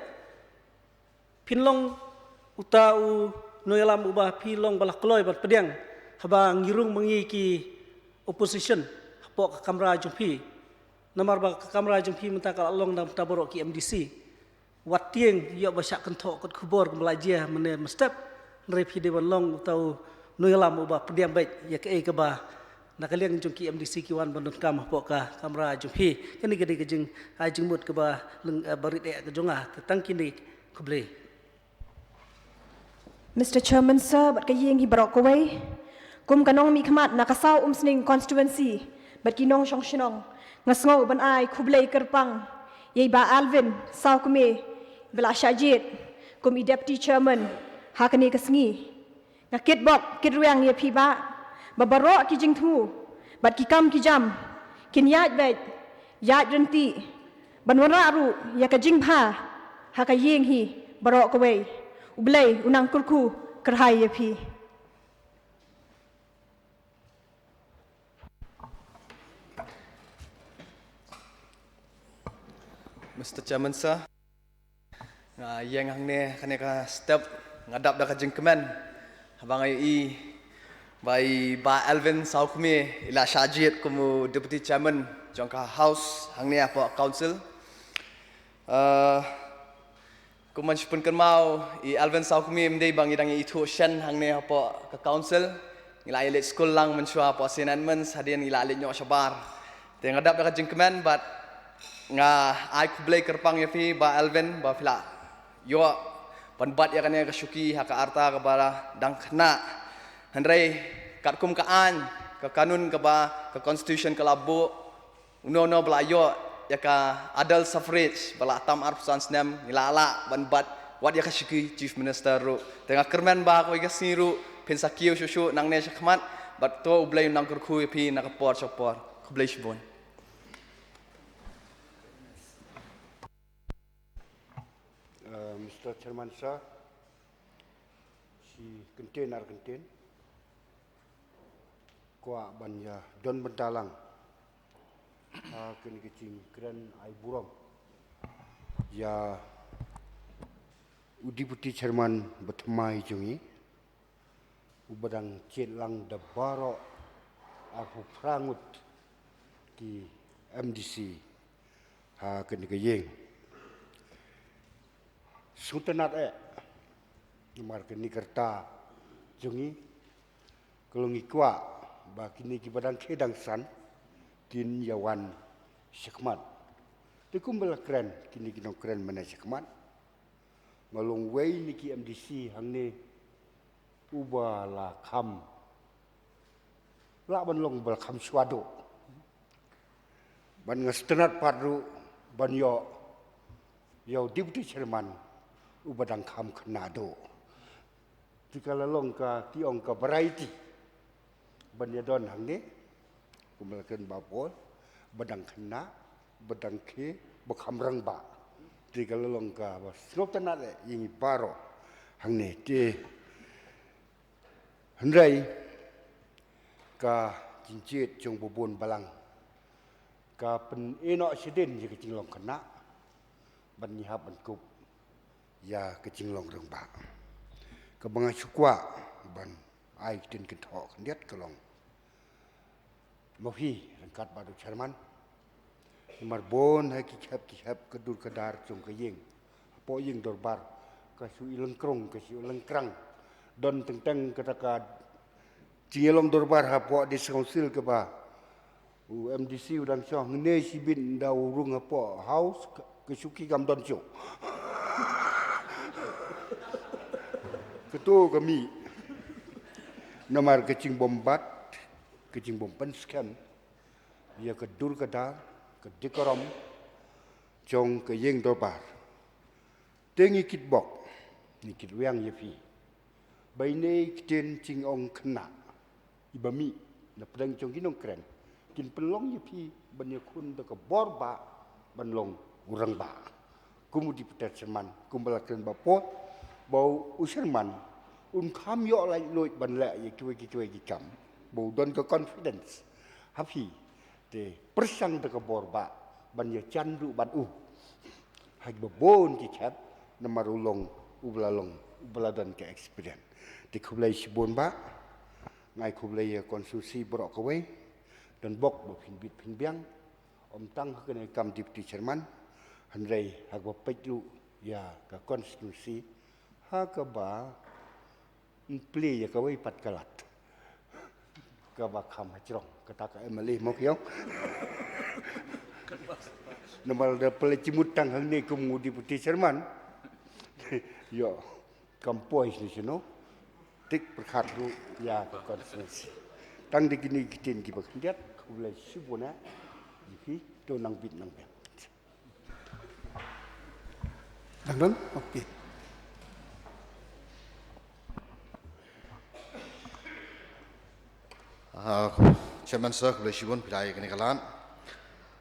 phin long uta u nongïalam uba phi long ba la kloi ban pdiang haba ngi rung ma ngi ki opposition hapoh ka kamra jong phi. Namar ba ka kamra jong phi mynta ka la long na ka bynta baroh ki M D C. Wat tieng ïoh ba shah kynthoh kot khubor kumba la jia mynne mynstep. Hynrei phi dei ban long uta u nongïalam uba pdiang beit ïa kaei kaba na ka liang jong ki M D C ki wan ban donkam hapoh ka kamra jong phi. Kane ka dei ka jingai jingmut kaba leng, eh, ba rit eh ka jong nga. Te tang kine, khublei. Mister Chairman sir bad ka ïing hi baroh kawei, kum ka nongmihkhmat na ka Saw Umsning constituency bad ki nongshong shnong, nga sngew ban ai khublei kyrpang ïa i Bah Alvin Sawkmie ba la shah jied kum i deputy chairman ha kane ka sngi. Nga kitbok kitrwiang ïa phi bah ba baroh ki jingthmu bad ki kam ki jam kin ïaid beit, ïaid ryntih, ban wanrah ruh ïa ka jingbha ha ka ïing hi baroh kawei. U Blei u nang kyrkhu kyrhai ïa phi. Mister Chairman sir, nga ïeng hangne kane ka step, nga dap da ka jingkmen haba nga ïohi ba i Bah Alvin Sawkmie i la shah jied kum u deputy chairman jong ka house hangne hapoh council. Uh, kum ban shu pynkynmaw, i Alvin Sawkmie ym dei ba ngi dang ïa ithuh shen hangne hapoh ka council. Ngi la ïa leit skul lang mynshuwa hapoh Saint Edmunds, hadien ngi la leit noh shabar. Te nga dap da ka jingkmen bad nga ai khublei kyrpang ïa phi Bah Alvin ba phi la ïoh ban bat ïa kane ka shuki ha ka rta kaba dang khynnah. Hynrei katkum ka aiñ, ka kanun kaba ka constitution ka la buh, uno uno ba la ïoh ïa ka adult suffrage ba la tam arphew san snem, ngi la lah ban bat wat ïa ka shuki Chief Minister ruh. Te nga kyrmen ba kawei ka sngi ruh phin sa kiew shuh shuh nangne shakhmat, bad to U Blei un nang kyrkhu ïa phi na ka por sha ka por. Khublei shibun. Uh, Mister Chairman sir, shi kyntien ar kyntien kwah ban ïa don bynta lang ha kane ka jingkren ai burom ïa u deputy chairman ba thymmai jong ngi, uba dang jied lang da baroh arphew phra ngut ki M D C ha kane ka ïing. Sngewtynnat eh, namar kane ka rta jong ngi, ka long ngi kwah ba kine kiba dang khie dang san kin ïa wan shakhmat. Te kumba la kren kine ki nongkren mynne shakhmat, nga long wei na ki M D C hangne uba la kham, lah ban long ba la kham shuwa duh. Bad nga sngewtynnat pat ruh ban ïoh ïa u deputy chairman uba dang kham khynnah duh. Te ka la long ka, ki ong, ka variety ban ïa don hangne. Kumba la kren ba por, ba dang khynnah, ba dang khie, ba kham rangbah. Te ka la long kaba sngewtynnad eh ïa ngi baroh hangne te. Hynrei ka jingjied jong ba bun balang ka pynïehnoh shadien ïa ka jinglong khynnah ban ïahap ban kup ïa ka jinglong rangbah. Kaba nga shu kwah ban ai ktien kynthoh khyndiat ka long, ma phi ryngkat bad u chairman, namar bun ha ki khep ki khep ka dur ka dar jong ka ïing, hapoh ïing dorbar ka shu ïalangkrung, ka shu ïalangkrang. Don teng teng kata ka jingïalong dorbar hapoh District Council kaba u M D C u dang shong, hynne shibit ynda u rung hapoh House ka, ka shuki kam don shuh. Kato ka mih namar ka jingbymbat, ka jingbym pynskhem ïa ka dur ka dar, ka decorum jong ka ïing dorbar. Te ngi kitbok, ngi kitwang ïa phi ba ine i ktien jingong khynnah iba mih na pdeng jong ki nongkren kin pynlong ïa phi ban ïakhun da ka bor bah ban long u rangbah. Kum u Deputy Chairman, kumba la kren ba por, ba u Chairman un kham ïoh laitluid ban leh ïa kiwei kiwei ki kam, ba u don ka confidence ha phi. Te pyrshang da ka bor bah ban ïajan ruh bad u ha kiba bun ki khep, namar u long uba la long, uba la don ka experience. Te khublei shibun bah, nga ai khublei ïa ka constituency baroh kawei. Donbok ba phin bit phin biang, ym tang ha kane ka kam Deputy Chairman, hynrei ha kaba peit ruh ïa ka constituency ha kaba plie ïa kawei pat ka lad kaba kham hajrong, kata ka M L A mo ki ong. Namar da plie jingmut tang hangne kum u Deputy Chairman, ïoh kam poi shisha, no? Tik pyrkhat ruh ïa ka constituency. Tang da kine ki ktien kiba khyndiat, khublei shibun ïa phi, to nang bit nang biang. Dang don? Okay. Ah, Chairman Sir, khublei shibun phi la ai kane ka lad.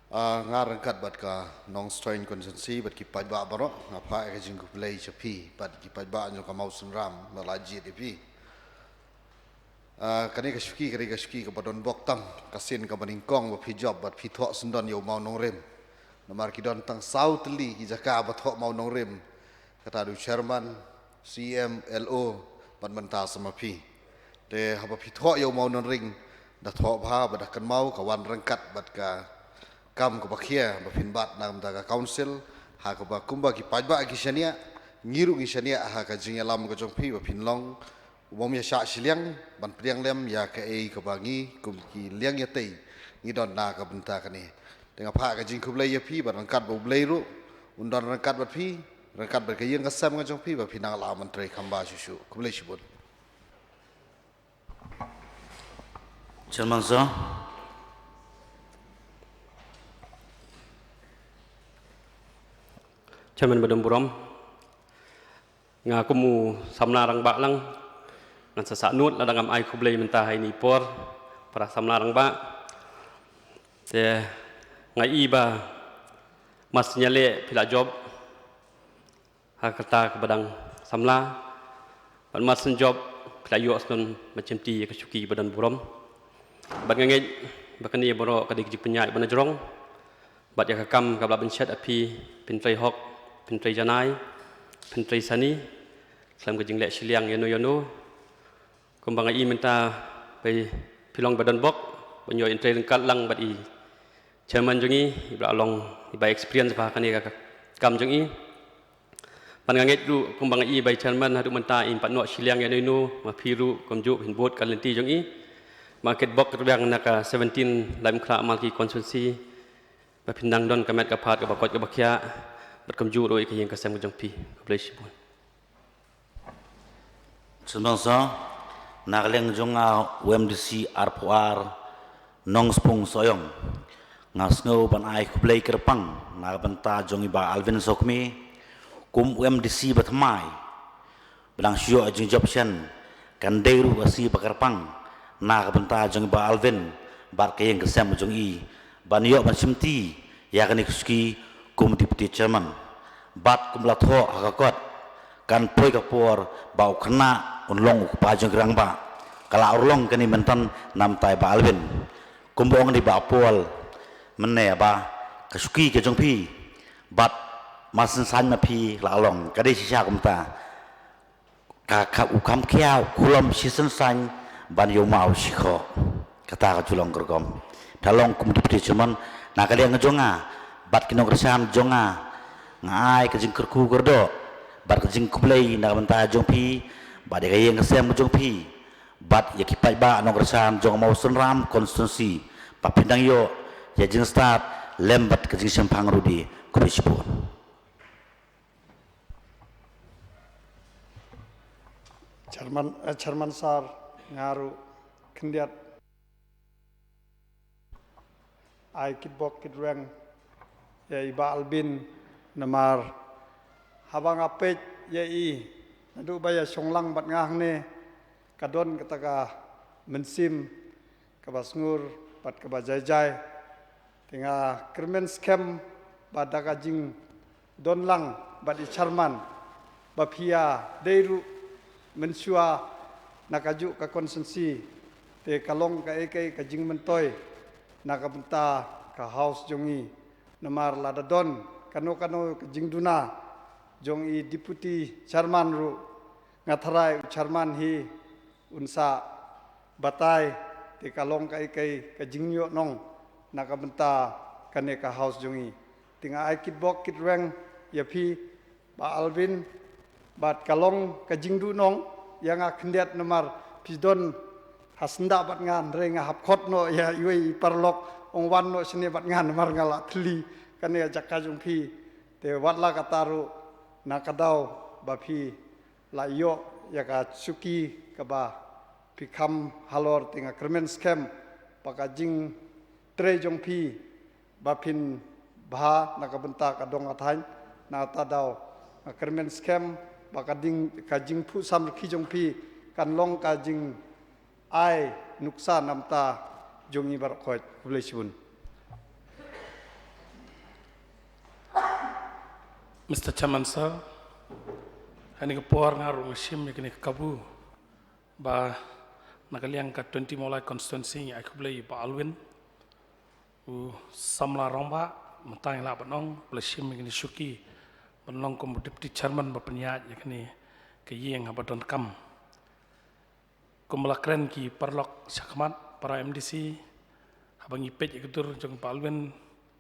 Ah, nga ryngkat bad ka Nongstoiñ constituency bad ki paidbah baroh, nga phah ïa ka jingkhublei sha phi bad ki paidbah jong ka Mawsynram ba la jied ïa phi. Ah, kane ka shuki, kane ka shuki kaba donbok tam, ka sien kaba nyngkong ba phi jop bad phi thoh syndon ïa u mawnongrim. Namar ki don tang saw tylli ki jaka ba thoh mawnongrim. Kata da u chairman, C M, L O, bad mynta sa ma phi. Te haba phi thoh ïa u mawnongrim, da thoh bha bad da kynmaw ka wan ryngkat bad ka kam kaba khia ba phin bat na ka bynta ka council, ha kaba kumba ki paidbah ki shaniah, ngi ruh ngi shaniah ha ka jingïalam ka jong phi ba phin long u bym ïa shah shiliang ban pdiang lem ïa kaei kaba ngi kum ki liang ïatei ngi don na ka bynta kane. Te nga phah ka jingkhublei ïa phi bad ryngkat bad U Blei ruh un don ryngkat bad phi, ryngkat bad ka ïing ka sem ka jong phi ba phin nang lah ban trei kham bha shuh shuh. Khublei shibun. Chairman Sir. Chairman ba don burom. Nga kum u samla rangbah lang, ngan sa sah nud lada ngam ai khublei mynta ha ine i por para samla rangbah. Te nga i ba mar syn ïaleh phi la jop ha ka rta kaba dang samla, bad mar syn jop phi la ïoh sngewbha ban shimti ïa ka shuki ba don burom. Bad nga ngeit ba kane baroh ka dei ka jingpynïaid ba na jrong. Bad ïa ka kam kaba la pynshet ha phi, phin trei hok, phin trei janai, phin trei sani khlem ka jingleh shiliang ïano ïano. Kumba nga i mynta ba phi long ba donbok, ban ïoh ïa trei ryngkat lang bad i chairman jong i, iba la long, iba experience bha ha kane ka kam jong i. Bad nga ngeit ruh kumba nga i ba i chairman haduh mynta im pat noh shiliang ïano ïano, ma phi ruh kumjuh phin bud ka lynti jong i. Ba nga kitbok kitwang na ka seventeen Laitumkhrah Malki constituency ba phin nang don ka met ka phad kaba koit kaba khiah bad kumjuh ruh ïa ka ïing ka sem ka jong phi. Khublei shibun. Sngewbha sa, na ka liang jong nga u M D C arphew ar Nongspung Sohiong, nga sngew ban ai khublei kyrpang na ka bynta jong i Bah Alvin Sawkmie kum u M D C ba thymmai. Ba dang shu ïoh jingjop shen, kan dei ruh ka sngi ba kyrpang na ka bynta jong i Bah Alvin bad ka ïing ka sem jong i ban ïoh ban shimti ïa kane ka suki kum Deputy Chairman. Bad kum la thoh ha ka kot, kan poi ka por ba u khynnah un long u kpa jong ki rangbah. Ka la urlong kane mynta namar ba i Bah Alvin. Kumba ong i Bah Paul mynne ba ka suki ka jong phi bad ma sngewsih ma phi la long, ka dei shisha kumta. Ka, ka u kham khia u khulom shi sngewsih ban ïoh ma u shi khoh. Kata ka ju long ka rukom. Te long kum Deputy Chairman na ka liang jong nga bad ki nongkyrshan jong nga, nga ai ka jingkyrkhu kyrdoh bad ka jingkhublei na ka bynta jong phi bad ïa ka ïing ka sem jong phi bad ïa ki paidbah nongkyrshan jong Mawsynram constituency ba phin dang ïoh ïa jingstad lem bad ka jingshemphang ruh de. Khublei shibun. Chairman, eh, Chairman Sir, nga ruh khyndiat ai kitbok kitrwiang ïa i Bah Alvin namar haba nga peit ïa i naduh ba ïa shong lang bad nga hangne, ka don kata ka mynsiem kaba sngur bad kaba jai jai. Te nga kyrmen skhem ba da ka jingdon lang bad i Chairman ba phi ïa dei ruh mynshuwa na kajuh ka constituency, te ka long kaei kaei ka jingmyntoi na ka bynta ka House jong i. Namar lada don kano kano ka jingduna jong i Deputy Chairman ruh, nga tharai u Chairman hi un sa batai, te ka long kaei kaei ka jingïohnong na ka bynta kane ka House jong i. Te nga ai kitbok kitrwiang ïa phi Bah Alvin, bad ka long ka jingduhnong ïa nga khyndiat namar phi don ha syndah bad nga, hynrei nga hap khot noh ïa iwei i paralok, ong wan noh shane bad nga namar nga la thylli kane ka jaka jong phi. Te wat la katta ruh, na ka daw ba phi la ïoh ïa ka suki kaba phi kham halor, te nga kyrmen skhem ba ka jingtrei jong phi ba phin bha na ka bynta ka dong ka thaiñ. Na kata daw nga kyrmen skhem ba ka ding, ka jingphuh samrkhie jong phi kan long ka jingai nuksa na ka bynta jong ngi baroh khoit. Khublei shibun. Mister Chairman Sir, ha kane ka por nga ruh nga shim ïa kane ka kabu ba na ka liang ka twenty Mawlai constituency ngi ai khublei ïa i Bah Alvin, u samla rangbah, mynta ngi lah ban ong ba la shim ïa kane ka suki ban long kum u Deputy Chairman ba pynïaid ïa kane ka ïing haba donkam. Kumba la kren ki paralok shakhmat, para M D C, haba ngi peit ïa ka dur jong i Bah Alvin,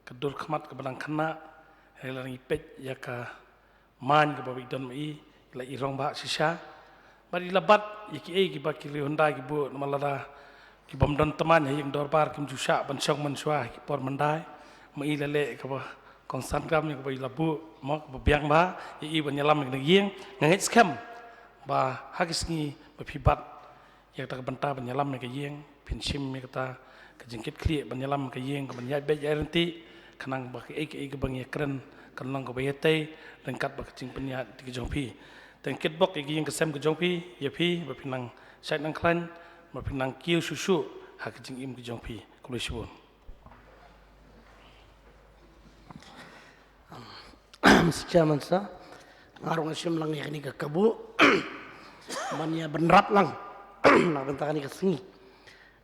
ka dur khmat kaba dang khynnah, hynrei lada ngi peit ïa ka main kaba i don ma i, i la i rangbah shisha. Bad i la bat ïa kiei kiba ki riew hyndai ki buh, namar lada ki bym don tymmen ha ïing dorbar kim ju shah ban shong mynshuwa ha ki por myndai. Ma i la leh kaba kongsan kam ïa kaba i la buh, mo, kaba biang bha ïa i ban ïalam ïa kane ka ïing. Nga ngeit skhem ba ha ki sngi ba phi bat ïa kata ka bynta ban ïalam ïa ka ïing, phin shim ïa kata ka jingkitkhlieh ban ïalam ïa ka ïing, ka ban ïaid beit ïaid ryntih, khnang ba kaei kaei kaba ngi ïakren kan long kaba ïatei ryngkat bad ka jingpynïaid ka jong phi. Te nga kitbok ïa ka ïing ka sem ka jong phi ïa phi, ba phin nang shait nang khlaiñ, ba phin nang kiew shuh shuh ha ka jingim ka jong phi. Khublei shibun. Mister Chairman Sir, nga ruh nga shim lang ïa kane ka kabu ban ïa bynrap lang na ka bynta kane ka sngi.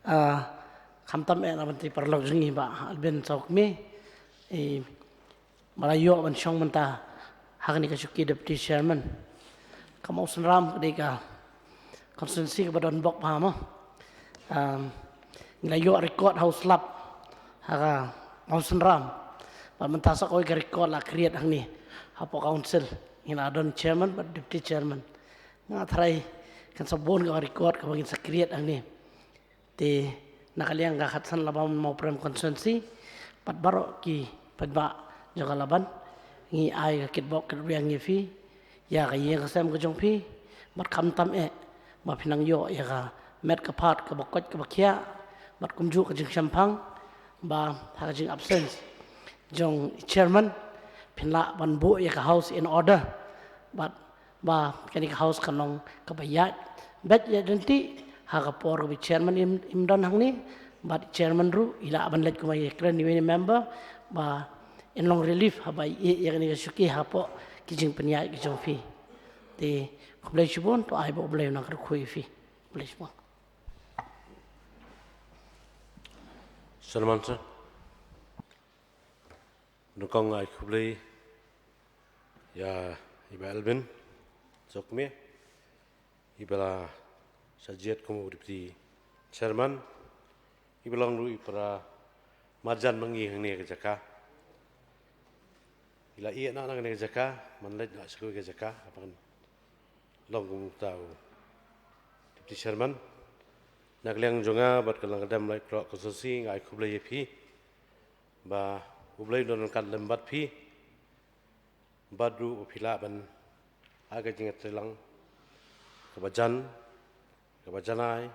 Ah, khamtam eh na ka bynta i paralok jong ngi Bah Alvin Sawkmie, i ba la ïoh ban shong mynta ha kane ka shuki Deputy Chairman. Ka Mawsynram ka dei ka constituency kaba don bok bha mo. Um, ngi la ïoh record ha u slap ha ka Mawsynram. Bad mynta sa kawei ka record la create hangne hapoh council. Ngi la don chairman bad deputy chairman. Nga tharai kan sa bun ka record kaba ngin sa create hangne. Te na ka liang ka khatsan Laban Mawprem constituency, bad baroh ki paidbah jong ka Laban, ngi ai ka kitbok kitrwiang ïa phi ïa ka ïing ka sem ka jong phi, bad khamtam eh ba phin nang ïoh ïa ka met ka phad kaba koit kaba khiah, bad kumjuh ka jingshemphang ba ha ka jing absence jong i chairman phin lah ban buh ïa ka house in order, bad ba kane ka house kan long kaba ïaid beit ïaid ryntih ha ka por kaba i chairman im, im don hangne, Bad chairman ruh i lah ban leit kum ïa kren ïa u member ba in long relief haba ïa ïa kane ka shuki hapoh ki jingpynïaid ki jong phi. Te khublei shibun, to ai ba U Blei u nang kyrkhu ïa phi. Khublei shibun. Salman sir. Nyngkong ai khublei ïa i Bah Elvin Sawkmie, i ba la shah jied kum u deputy chairman, i ba long ruh i para marjan ma ngi hangne ka jaka. I la ïeh noh na kane ka jaka, man leit noh sha kawei ka jaka, haba kan long kum uta u deputy chairman. Na ka liang jong nga bad ka Lyngkadem Laitkroh constituency nga ai khublei ïa phi ba U Blei u don ryngkat lem bad phi. Bad ruh ba phi lah ban ai ka jingïatreilang kaba jan, kaba janai,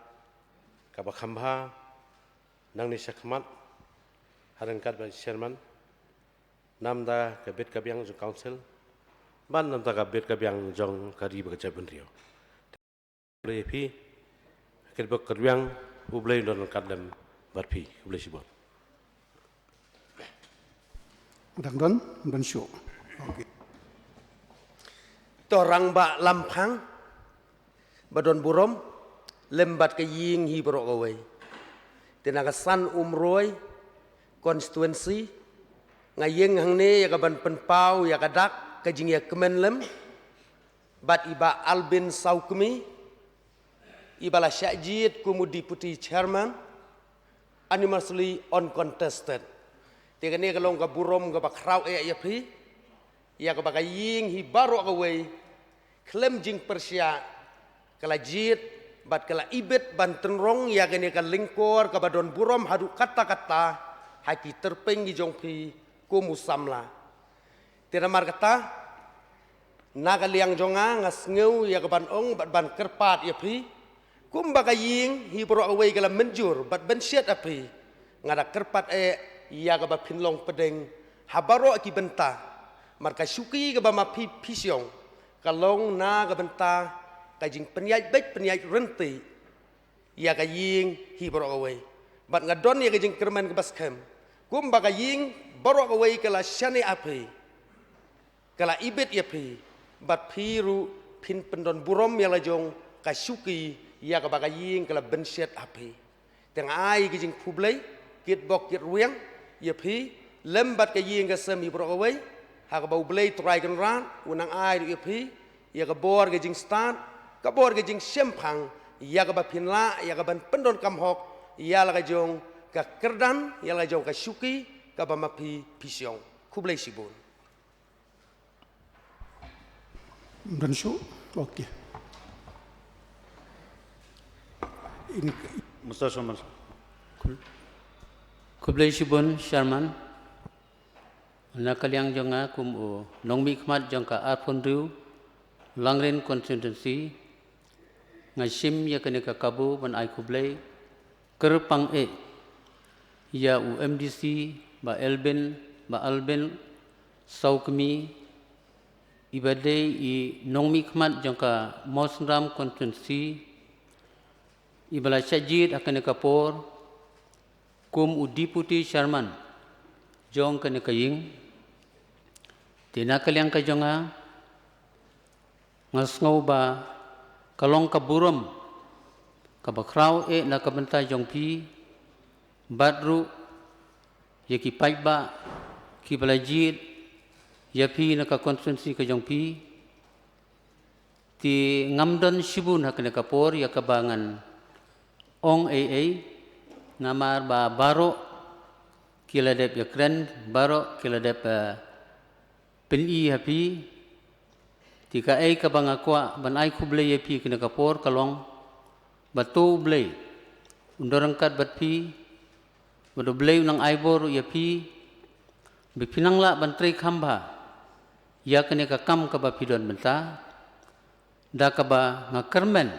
kaba kham bha nangne shakhmat, ha ryngkat bad chairman, namar ka bit ka biang jong council bad namar ka bit ka biang jong ka ri bad ka jaitbynriew. Khublei ïa phi, kyrpad kyrwiang, U Blei un don ryngkat lem bad phi. Khublei shibun. Dang don, don shuh. Okay. To rangbah Lamphang ba don burom lem bad ka ïing hi baroh kawei. Te na ka San Umroi constituency nga ïeng hangne ïa ka ban pynpaw ïa ka dak ka jingïakmen lem bad i Bah Albin Sawkmie, i ba la shah jied kum u deputy chairman, unanimously uncontested. Te kane ka long ka burom kaba khraw eh ïa phi, ïa kaba ka ïing hi baroh kawei khlem jingpyrshah ka la jied bad ka la ibit ban tynrong ïa kane ka lyngkor kaba don burom haduh katta katta ha ki tyrpeng ki jong phi kum u samla. Te namar kata, na ka liang jong nga nga sngew ïa ka ban ong bad ban kyrpad ïa phi, kumba ka ïing hi baroh kawei ka la mynjur bad bynshet ha phi, nga da kyrpad eh ïa kaba phin long pdeng ha baroh ki bynta. Namar ka shuki kaba ma phi phi shong ka long na ka bynta ka jingpynïaid beit pynïaid ryntih ïa ka ïing hi baroh kawei. Bad nga don ïa ka jingkyrmen kaba skhem kumba ka ïing baroh kawei ka la shaniah ha phi, ka la ibit ïa phi, bad phi ruh phin pyndon burom ïa la jong ka shuki ïa kaba ka ïing ka la bynshet ha phi. Te nga ai ka jingkhublei kitbok kitrwiang ïa phi lem bad ka ïing ka sem hi baroh kawei, ha kaba U Blei Trai Kynrad un nang ai ruh ïa phi ïa ka bor ka jingstad, ka bor ka jingshemphang, ïa kaba phin lah ïa ka ban pyndonkam hok ïa la ka jong ka kyrdan, ïa la ka jong ka shuki kaba ma phi phi shong. Khublei shibun. Don shuh. Okay. In- Mister Chairman. Khublei shibun Chairman. Na ka liang jong nga kum u nongmihkhmat jong ka arphew hynriew Langrin constituency, nga shim ïa kane ka kabu ban ai khublei kyrpang eh ïa u M D C Bah Elvin, Bah Elvin Sawkmie, i ba dei i nongmihkhmat jong ka Mawsynram constituency, i ba la shah jied ha kane ka por kum u deputy chairman jong kane ka ïing. Te na ka liang ka jong nga, nga sngew ba ka long ka burom kaba khraw eh na ka bynta jong phi, bad ruh ïa ki paidbah ki ba la jied ïa phi na ka constituency ka jong phi. Te ngam don shibun ha kane ka por ïa kaba ngan ong ei ei, namar ba baroh ki la dep ïakren, baroh ki la dep, eh, pyni ha phi. Te kaei kaba nga kwah ban ai khublei ïa phi kane ka por ka long ba to U Blei un don ryngkat bad phi, bad U Blei un nang ai bor ïa phi, ba phin nang lah ban trei kham bha ïa kane ka kam kaba phi don mynta. Da kaba nga kyrmen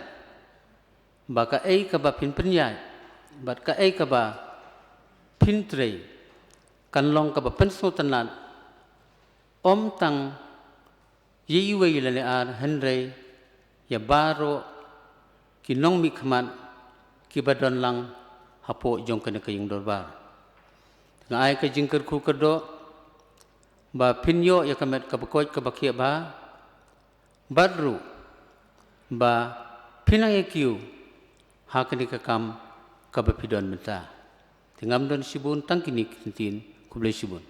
ba kaei kaba phin pynïaid bad kaei kaba phin trei kan long kaba pynsngewtynnad, ym tang ïa iwei lane ar hynrei ïa baroh ki nongmihkhmat ki ba don lang hapoh jong kane ka ïing dorbar. Nga ai ka jingkyrkhu kyrdoh ba phin ïoh ïa ka met kaba koit kaba khiah bha, bad ruh ba phin nang ïa kiew ha kane ka kam kaba phi don mynta. Te ngam don shibun, tang kine ki ktien, khublei shibun.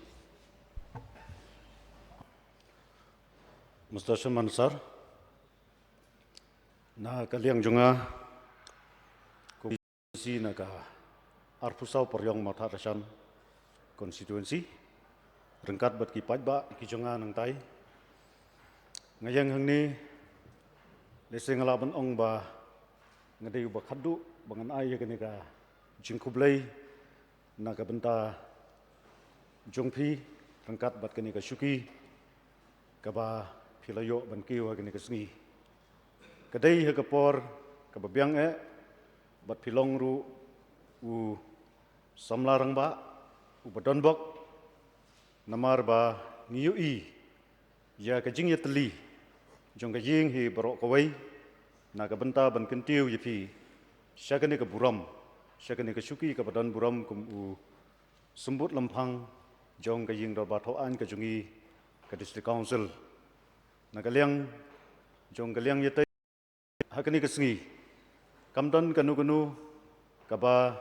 Mister Sherman Sir, na ka liang jong nga, kum na ka arphew saw Pariong Mawthadraishan constituency, ryngkat bad ki paidbah ki jong nga nangtai, nga ïeng hangne, lehse nga lah ban ong ba nga dei uba khatduh ba ngan ai ïa kane ka jingkhublei na ka bynta jong phi ryngkat bad kane ka shuki kaba phi la ïoh ban kiew ha kane ka sngi. Ka dei ha ka por kaba biang eh, bad phi long ruh u samla rangbah uba donbok, namar ba ngi ïohi ïa ka jingïatylli jong ka ïing hi baroh kawei na ka bynta ban kyntiew ïa phi sha kane ka burom, sha kane ka shuki kaba don burom kum u symbud lamphang jong ka ïing dorbar thaw aiñ ka jong ngi, ka District Council. Na ka liang jong ka liang ïatei, ha kane ka sngi kam don kano kano kaba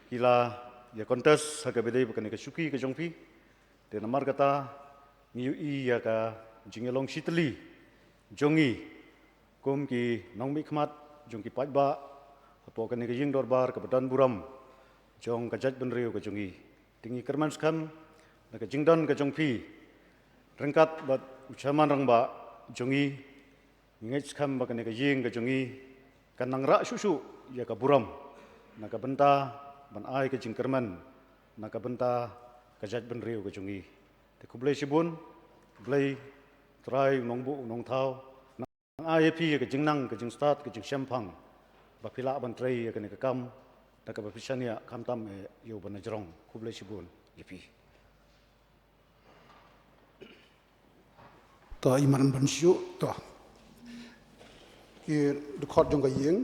ki la ïa contest ha kaba ïadei bad kane ka shuki ka jong phi. Te namar kata ngi ïohi ïa ka jingïalong shitylli jong ngi kum ki nongmihkhmat jong ki paidbah hapoh kane ka ïing dorbar kaba don burom jong ka jaitbynriew ka jong ngi. Te ngi kyrmen skhem na ka jingdon ka jong phi ryngkat bad u chairman rangbah jong ngi. Ngi ngeit skhem ba kane ka ïing ka jong ngi kan nang rah shuh shuh ïa ka burom na ka bynta ban ai ka jingkyrmen na ka bynta ka jaitbynriew ka jong ngi. Te khublei shibun, Blei Trai u nongbuh u nongthaw nang ai ïa phi ïa ka jingnang, ka jingstad, ka jingshemphang ba phi lah ban trei ïa kane ka kam da kaba phi shaniah khamtam eh ïa uba na jrong. Khublei shibun ïa phi. To, i man ban shu, to. Ki dkhot jong ka ïing,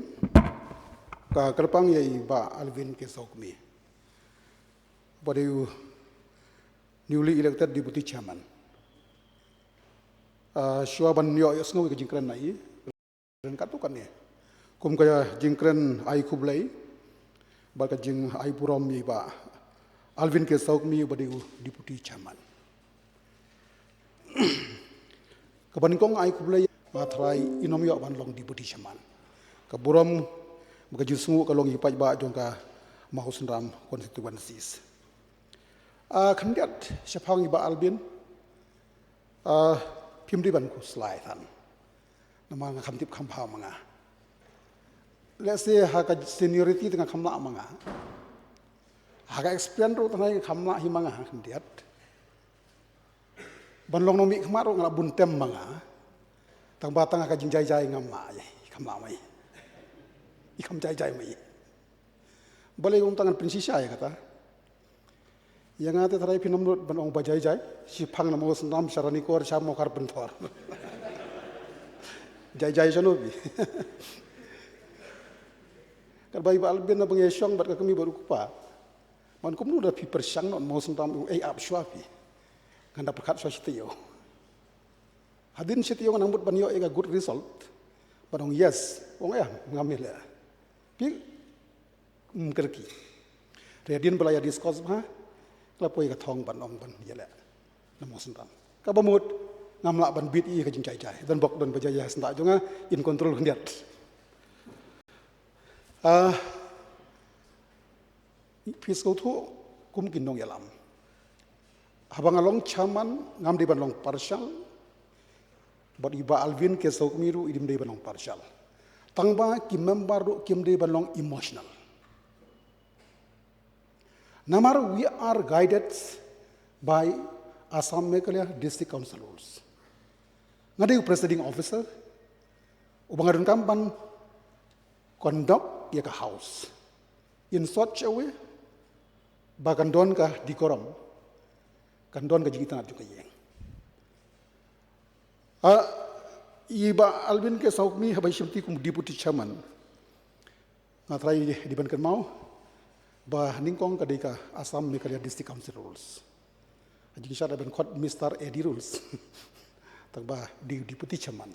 ka kyrpang ïa i Bah Alvin K Sawkmie, ba dei u newly elected deputy chairman. Ah, shuwa ban ïoh ïohsngew ïa ka jingkren na i, ryngkat tu kane, kum ka jingkren ai khublei bad ka jingai burom ïa i Bah Alvin K Sawkmie ba dei u deputy chairman. Kaba nyngkong ai khublei, nga tharai im ïoh ban long deputy chairman. Ka burom bad ka jingsngew ka long ïa i paidbah jong ka Mawsynram constituencies. Ah, khyndiat shaphang i Bah Alvin, ah, phim dei ban khuslai than. Namar nga kham tip kham bha ma nga. Let's say ha ka seniority te nga kham lah ma nga. Ha ka experience ruh te nga kham lah hi ma nga khyndiat. Ban long nongmihkhmat ruh nga lah bun tem ma nga. Tang ba tang ha ka jingjai jai ngam lah ïa, i kham lah ma i. I kham jai jai ma i. Balei ong tang ngan pynshisha ïa kata. Ïa nga te tharai phin ym nud ban ong ba jai jai, shiphang na Mawsynram sha Ranikor sha Mawkhar pynthor. Jai jai shano phi. Katba i Bah Alvin na ba ngi shong bad ka kmie bad u kpa. Man kumno da phi pyrshang noh Mawsynram u ei ap shuwa phi. Ngan da pyrkhat shuwa shi taïew. Hadien shi taïew ngan mut ban ïoh ïa ka good result. Ban ong yes, ong eh, ngam ïaleh. Phi, mm, kyrki. Te hadien ba la ïa discuss bha, la poi ka thong ban ong ban ïaleh na Mawsynram. Kaba mut ngam lah ban beat ïa ka jingjai jai. Don bok don ba jai jai ha syndah jong nga, in control khyndiat. Ah, phi sngewthuh kum ki nongïalam. Haba nga long chairman ngam dei ban long partial. Bad i Bah Alvin K Sawkmie ruh im dei ban long partial. Tang ba ki member ruh kim dei ban long emotional. Namar we are guided by Assam Meghalaya District Council rules. Nga dei u presiding officer uba nga donkam ban conduct ïa ka house in such a way ba kan don ka decorum, kan don ka jingitynnad jong ka ïing. Ah, i Bah Alvin K Sawkmie haba i shimti kum deputy chairman, nga tharai dei ban kynmaw, Ba nyngkong ka dei ka Assam Meghalaya District Council rules. Jingshad ban khot Mister A D rules. Tang ba di Deputy Chairman.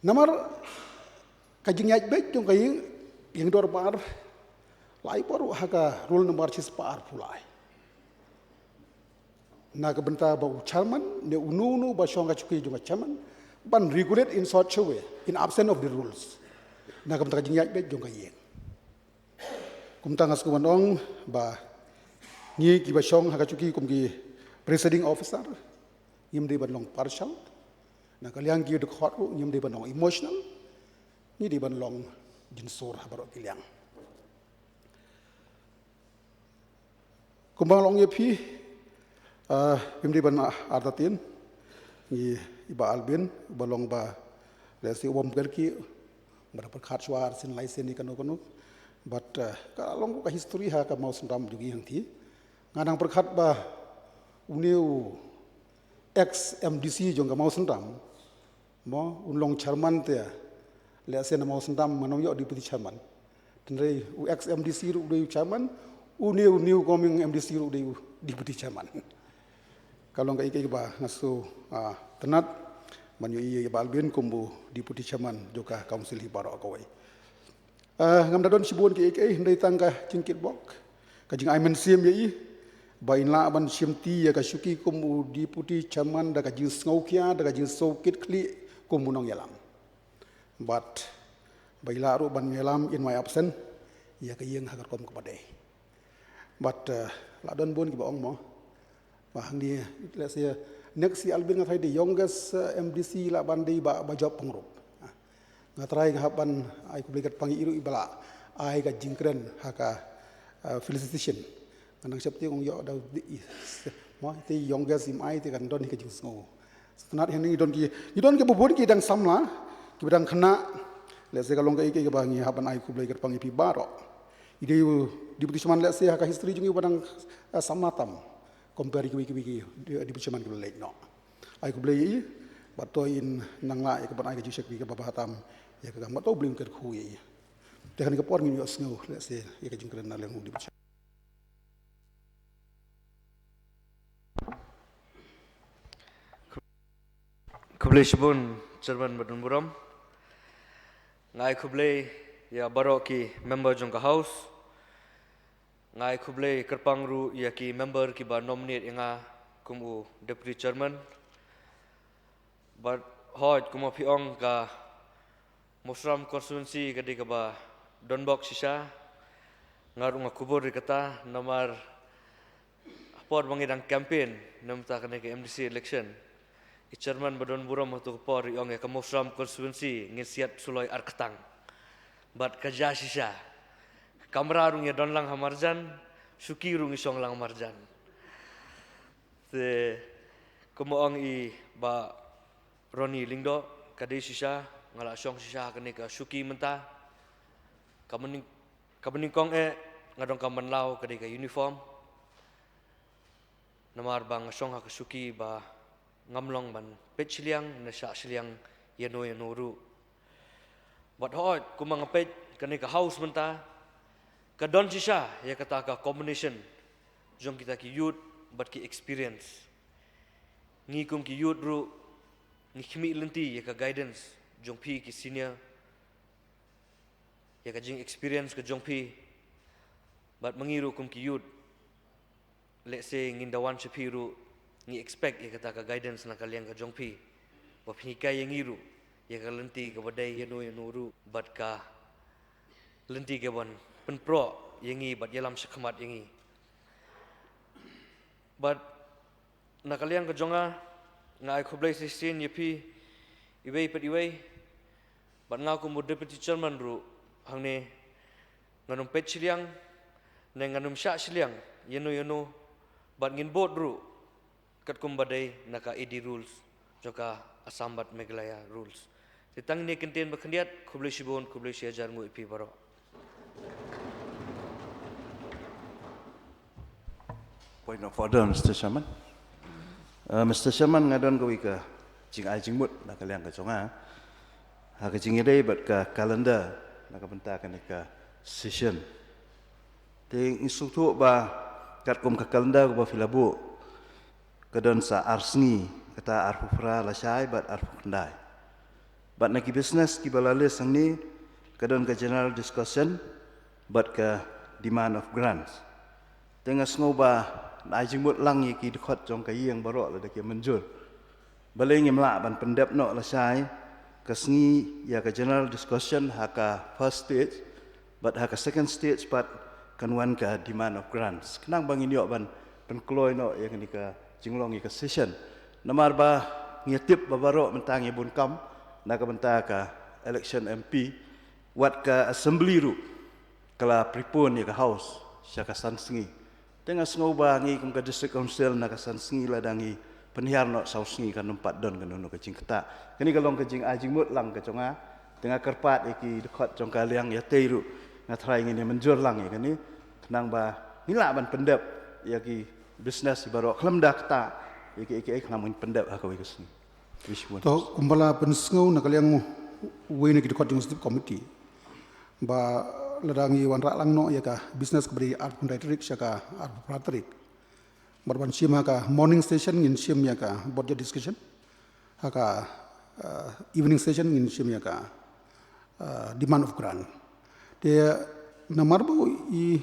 Namar ka jingïaid beit jong ka ïing, ïing dorbar, la ai por ha ka rule number shispah arphew lai. Na ka bynta ba u chairman, ne uno uno ba shong ka shuki jong ka chairman, ban regulate in such a way, in absence of the rules. Na ka bynta ka jingïaid beit jong ka ïing. Kumta nga sngewbha ban ong ba ngi kiba shong ha ka shuki kum ki presiding officer, ngim dei ban long partial. Na ka liang ki dkhot ruh ngim dei ban long emotional. Ngi dei ban long jingsur ha baroh ki liang. Kumba nga la ong ïa phi, ah, ngim dei ban artatien. Ngi, i Bah Albin, ba long ba, lehse u bym ker ki, ba da pyrkhat shuwa arsien laisien ïa kano kano. But, ah, ka long ka history ha ka Mawsynram jong ngi hangtei. Nga nang pyrkhat ba une u ex M D C jong ka Mawsynram, mo, un long chairman te, lehse na Mawsynram ngan ym ïoh deputy chairman. Hynrei u ex M D C ruh u dei u chairman, une u new coming M D C ruh u dei u deputy chairman. Ka long kaei kaei ba nga sngewtynnat ban ïohi ïa i Bah Albin kum u deputy chairman jong ka council hi baroh kawei. Ah, ngam da don shibun kiei kiei, hynrei tang ka jingkitbok, ka jingai mynsiem ïa i ba in lah ban shimti ïa ka shuki kum u deputy chairman da ka jingsngewkhia, da ka jingsngewkitkhlieh kum u nongïalam. Bad ba i lah ruh ban ïalam in my absence ïa ka ïing ha ka rukom kaba dei. Bad, eh, la don bun kiba ong mo, ba hangne, lehse next ïa Albin nga tharai the youngest, eh, M D C lah ban dei ba, ba jop pyngrope. Ah, nga tharai nga hap ban ai khublei kyrpang ïa i ruh iba la ai ka jingkren ha ka, eh, felicitation. Nga nang sheptieng ong ïoh da, mo, te youngest im ai te kan don hi ka jingsngew. Sngewtynnat hangne ngi don ki, ngi don ki bun ki dang samla kiba dang khynnah. Lehse ka long kaei kaei kaba ngi hap ban ai khublei kyrpang ïa phi baroh. I dei u deputy chairman lehse ha ka history jong ngi uba dang, eh, samla tam compare ïa kiwei kiwei ki, eh, deputy chairman kiba la leit noh. Ai khublei ïa i, bad to in nang lah ïa ka ban ai ka jingshakri kaba bha tam ïa ka kam, bad to U Blei un kyrkhu ïa i. Te ha kane ka por ngin ïohsngew lehse ïa ka jingkren na liang u deputy chairman. Khublei shibun, Chairman ba don burom. Nga ai khublei ïa baroh ki member jong ka House. Nga ai khublei kyrpang ruh ïa ki member kiba nominate ïa nga kum u Deputy Chairman. Bad hooid, kumba phi ong, ka Mawsynram constituency ka dei kaba donbok shisha. Nga ruh nga kubur ïa kata, namar ha por ba ngi dang campaign na bynta kane ka M D C election, i Chairman ba don burom ha kato ka por i ong ïa ka Mawsynram constituency ngin siat suloi ar ktang. Bad ka jia shisha. Kamra ruh ngi don lang ha marjan, shuki ruh ngi shong lang ha marjan. Te kumba ong i Bah Ronnie Lyngdoh, ka dei shisha, nga la shong shisha ha kane ka shuki mynta. Kaba nyng-, kaba nyngkong eh, nga don ka man law ka dei ka uniform. Namar ba nga shong ha ka shuki ba ngam long ban peit shiliang ne shah shiliang ïano ïano ruh. Bad hooid, kumba nga peit kane ka House mynta, ka don shisha ïa kata ka combination jong kita ki youth bad ki experience. Ngi kum ki youth ruh ngi khmih lynti ïa ka guidance jong phi ki senior, ïa ka jingexperience ka jong phi. Bad ma ngi ruh kum ki youth, lehse ngin da wan sha phi ruh, ngi expect ïa kata ka guidance na ka liang ka jong phi, ba phin hikai ïa ngi ruh ïa ka lynti kaba dei ïano ïano ruh, bad ka lynti kaban pynproh ïa ngi bad ïalam shakhmat ïa ngi. Bad na ka liang ka jong nga, nga ai khublei shisien ïa phi iwei pat iwei. Bad nga kum u Deputy Chairman ruh, hangne ngan ym peit shiliang ne ngan ym shah shiliang ïano ïano, bad ngin bud ruh katkum ba dei na ka A D rules jong ka Assam bad Meghalaya rules. Te tang kine ki kyntien ba khyndiat, khublei shibun, khublei shihajar nguh ïa phi baroh. Point of order, Mister Chairman. Uh, Mister Chairman, nga don kawei ka jingai jingmut na ka liang ka jong nga. Ha ka jingïadei bad ka calendar na ka bynta kane ka session. Te ngi sngewthuh ba katkum ka kalenda kaba phi la buh, ka don sa ar sngi, kata arphew phra lashai bad arphew khyndai. Bad na ki business kiba la list hangne, ka don ka general discussion bad ka demand of grants. Te nga sngew ba yn ai jingmut lang ïa ki dkhot jong ka ïing baroh lada ki mynjur. Balei ngim lah ban pyndep noh lashai ka sngi ïa ka general discussion ha ka first stage, bad ha ka second stage pat kan wan ka demand of grants. Khnang ba ngin ïoh ban pynkloi noh ïa kane ka jinglong ïa ka session. Namar ba ngi tip ba baroh mynta ngi bun kam na ka bynta ka election M P, wat ka assembly ruh ka la prepone ïa ka house sha ka san sngi. Te nga sngew ba ngi kum ka district council na ka san sngi lada ngi pynhiar noh saw sngi kan ym pat don kano kano ka jingktah. Kane ka long ka jingai jingmut lang ka jong nga. Te nga kyrpad ïa ki dkhot jong ka liang ïatei ruh, nga tharai ngin ïa mynjur lang ïa kane, khnang ba ngin lah ban pyndep ïa ki business baroh khlem da ktah ïa ki, ïa ki, ïa ki khnang ban pyndep ha kawei ka sngi. Wish you well. To, kumba la pynsngew na ka liang uwei na ki dkhot jong executive committee, ba lada ngi wanrah lang noh ïa ka business kaba dei arphew khyndai tarik sha ka arphew phra tarik, bad ban shim ha ka morning session ngin shim ïa ka budget discussion, ha ka, uh, evening session ngin shim ïa ka, uh, demand of grant. Te namar ba i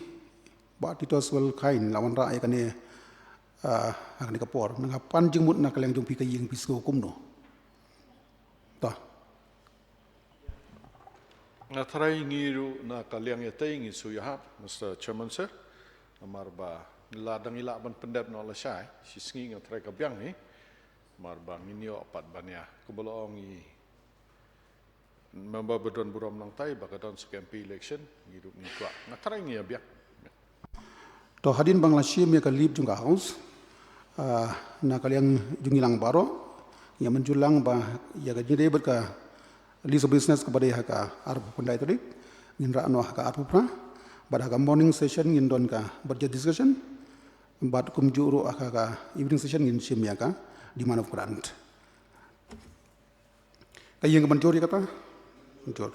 Bah Titos Wal Khain la wanrah ïa kane, uh, ha kane ka por, na nga pan jingmut na ka liang jong phi ka ïing phi sngew kumno? To. Nga tharai ngi ruh na ka liang ïatei ngi shu ïahap, Mister Chairman Sir. Namar ba lada ngi lah ban pyndep noh lashai shi sngi, nga tharai ka biang hi. Namar ba ngin ïoh pat ban ïa, kumba la ong i member ba don burom nangtai ba ka don sa ka M P election, ngi ruh ngi kwah. Nga tharai ngi ïa biang. To, hadien ba nga la shim ïa ka leave jong ka house, ah, na ka liang jong ngi lang baroh, ngi ïa mynjur lang ba ïa ka jingdei bad ka list of business kaba dei ha ka arphew khyndai tarik, ngin rah noh ha ka arphew phra, bad ha ka morning session ngin don ka budget discussion, bad kumjuh ruh ha ka, ka evening session ngin shim ïa ka demand of grant. Ka ïing ka mynjur ïa kata? Mynjur.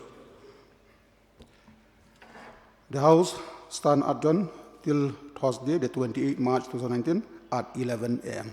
The House stand adjourned till Thursday, the twenty-eighth March two thousand nineteen at eleven A M.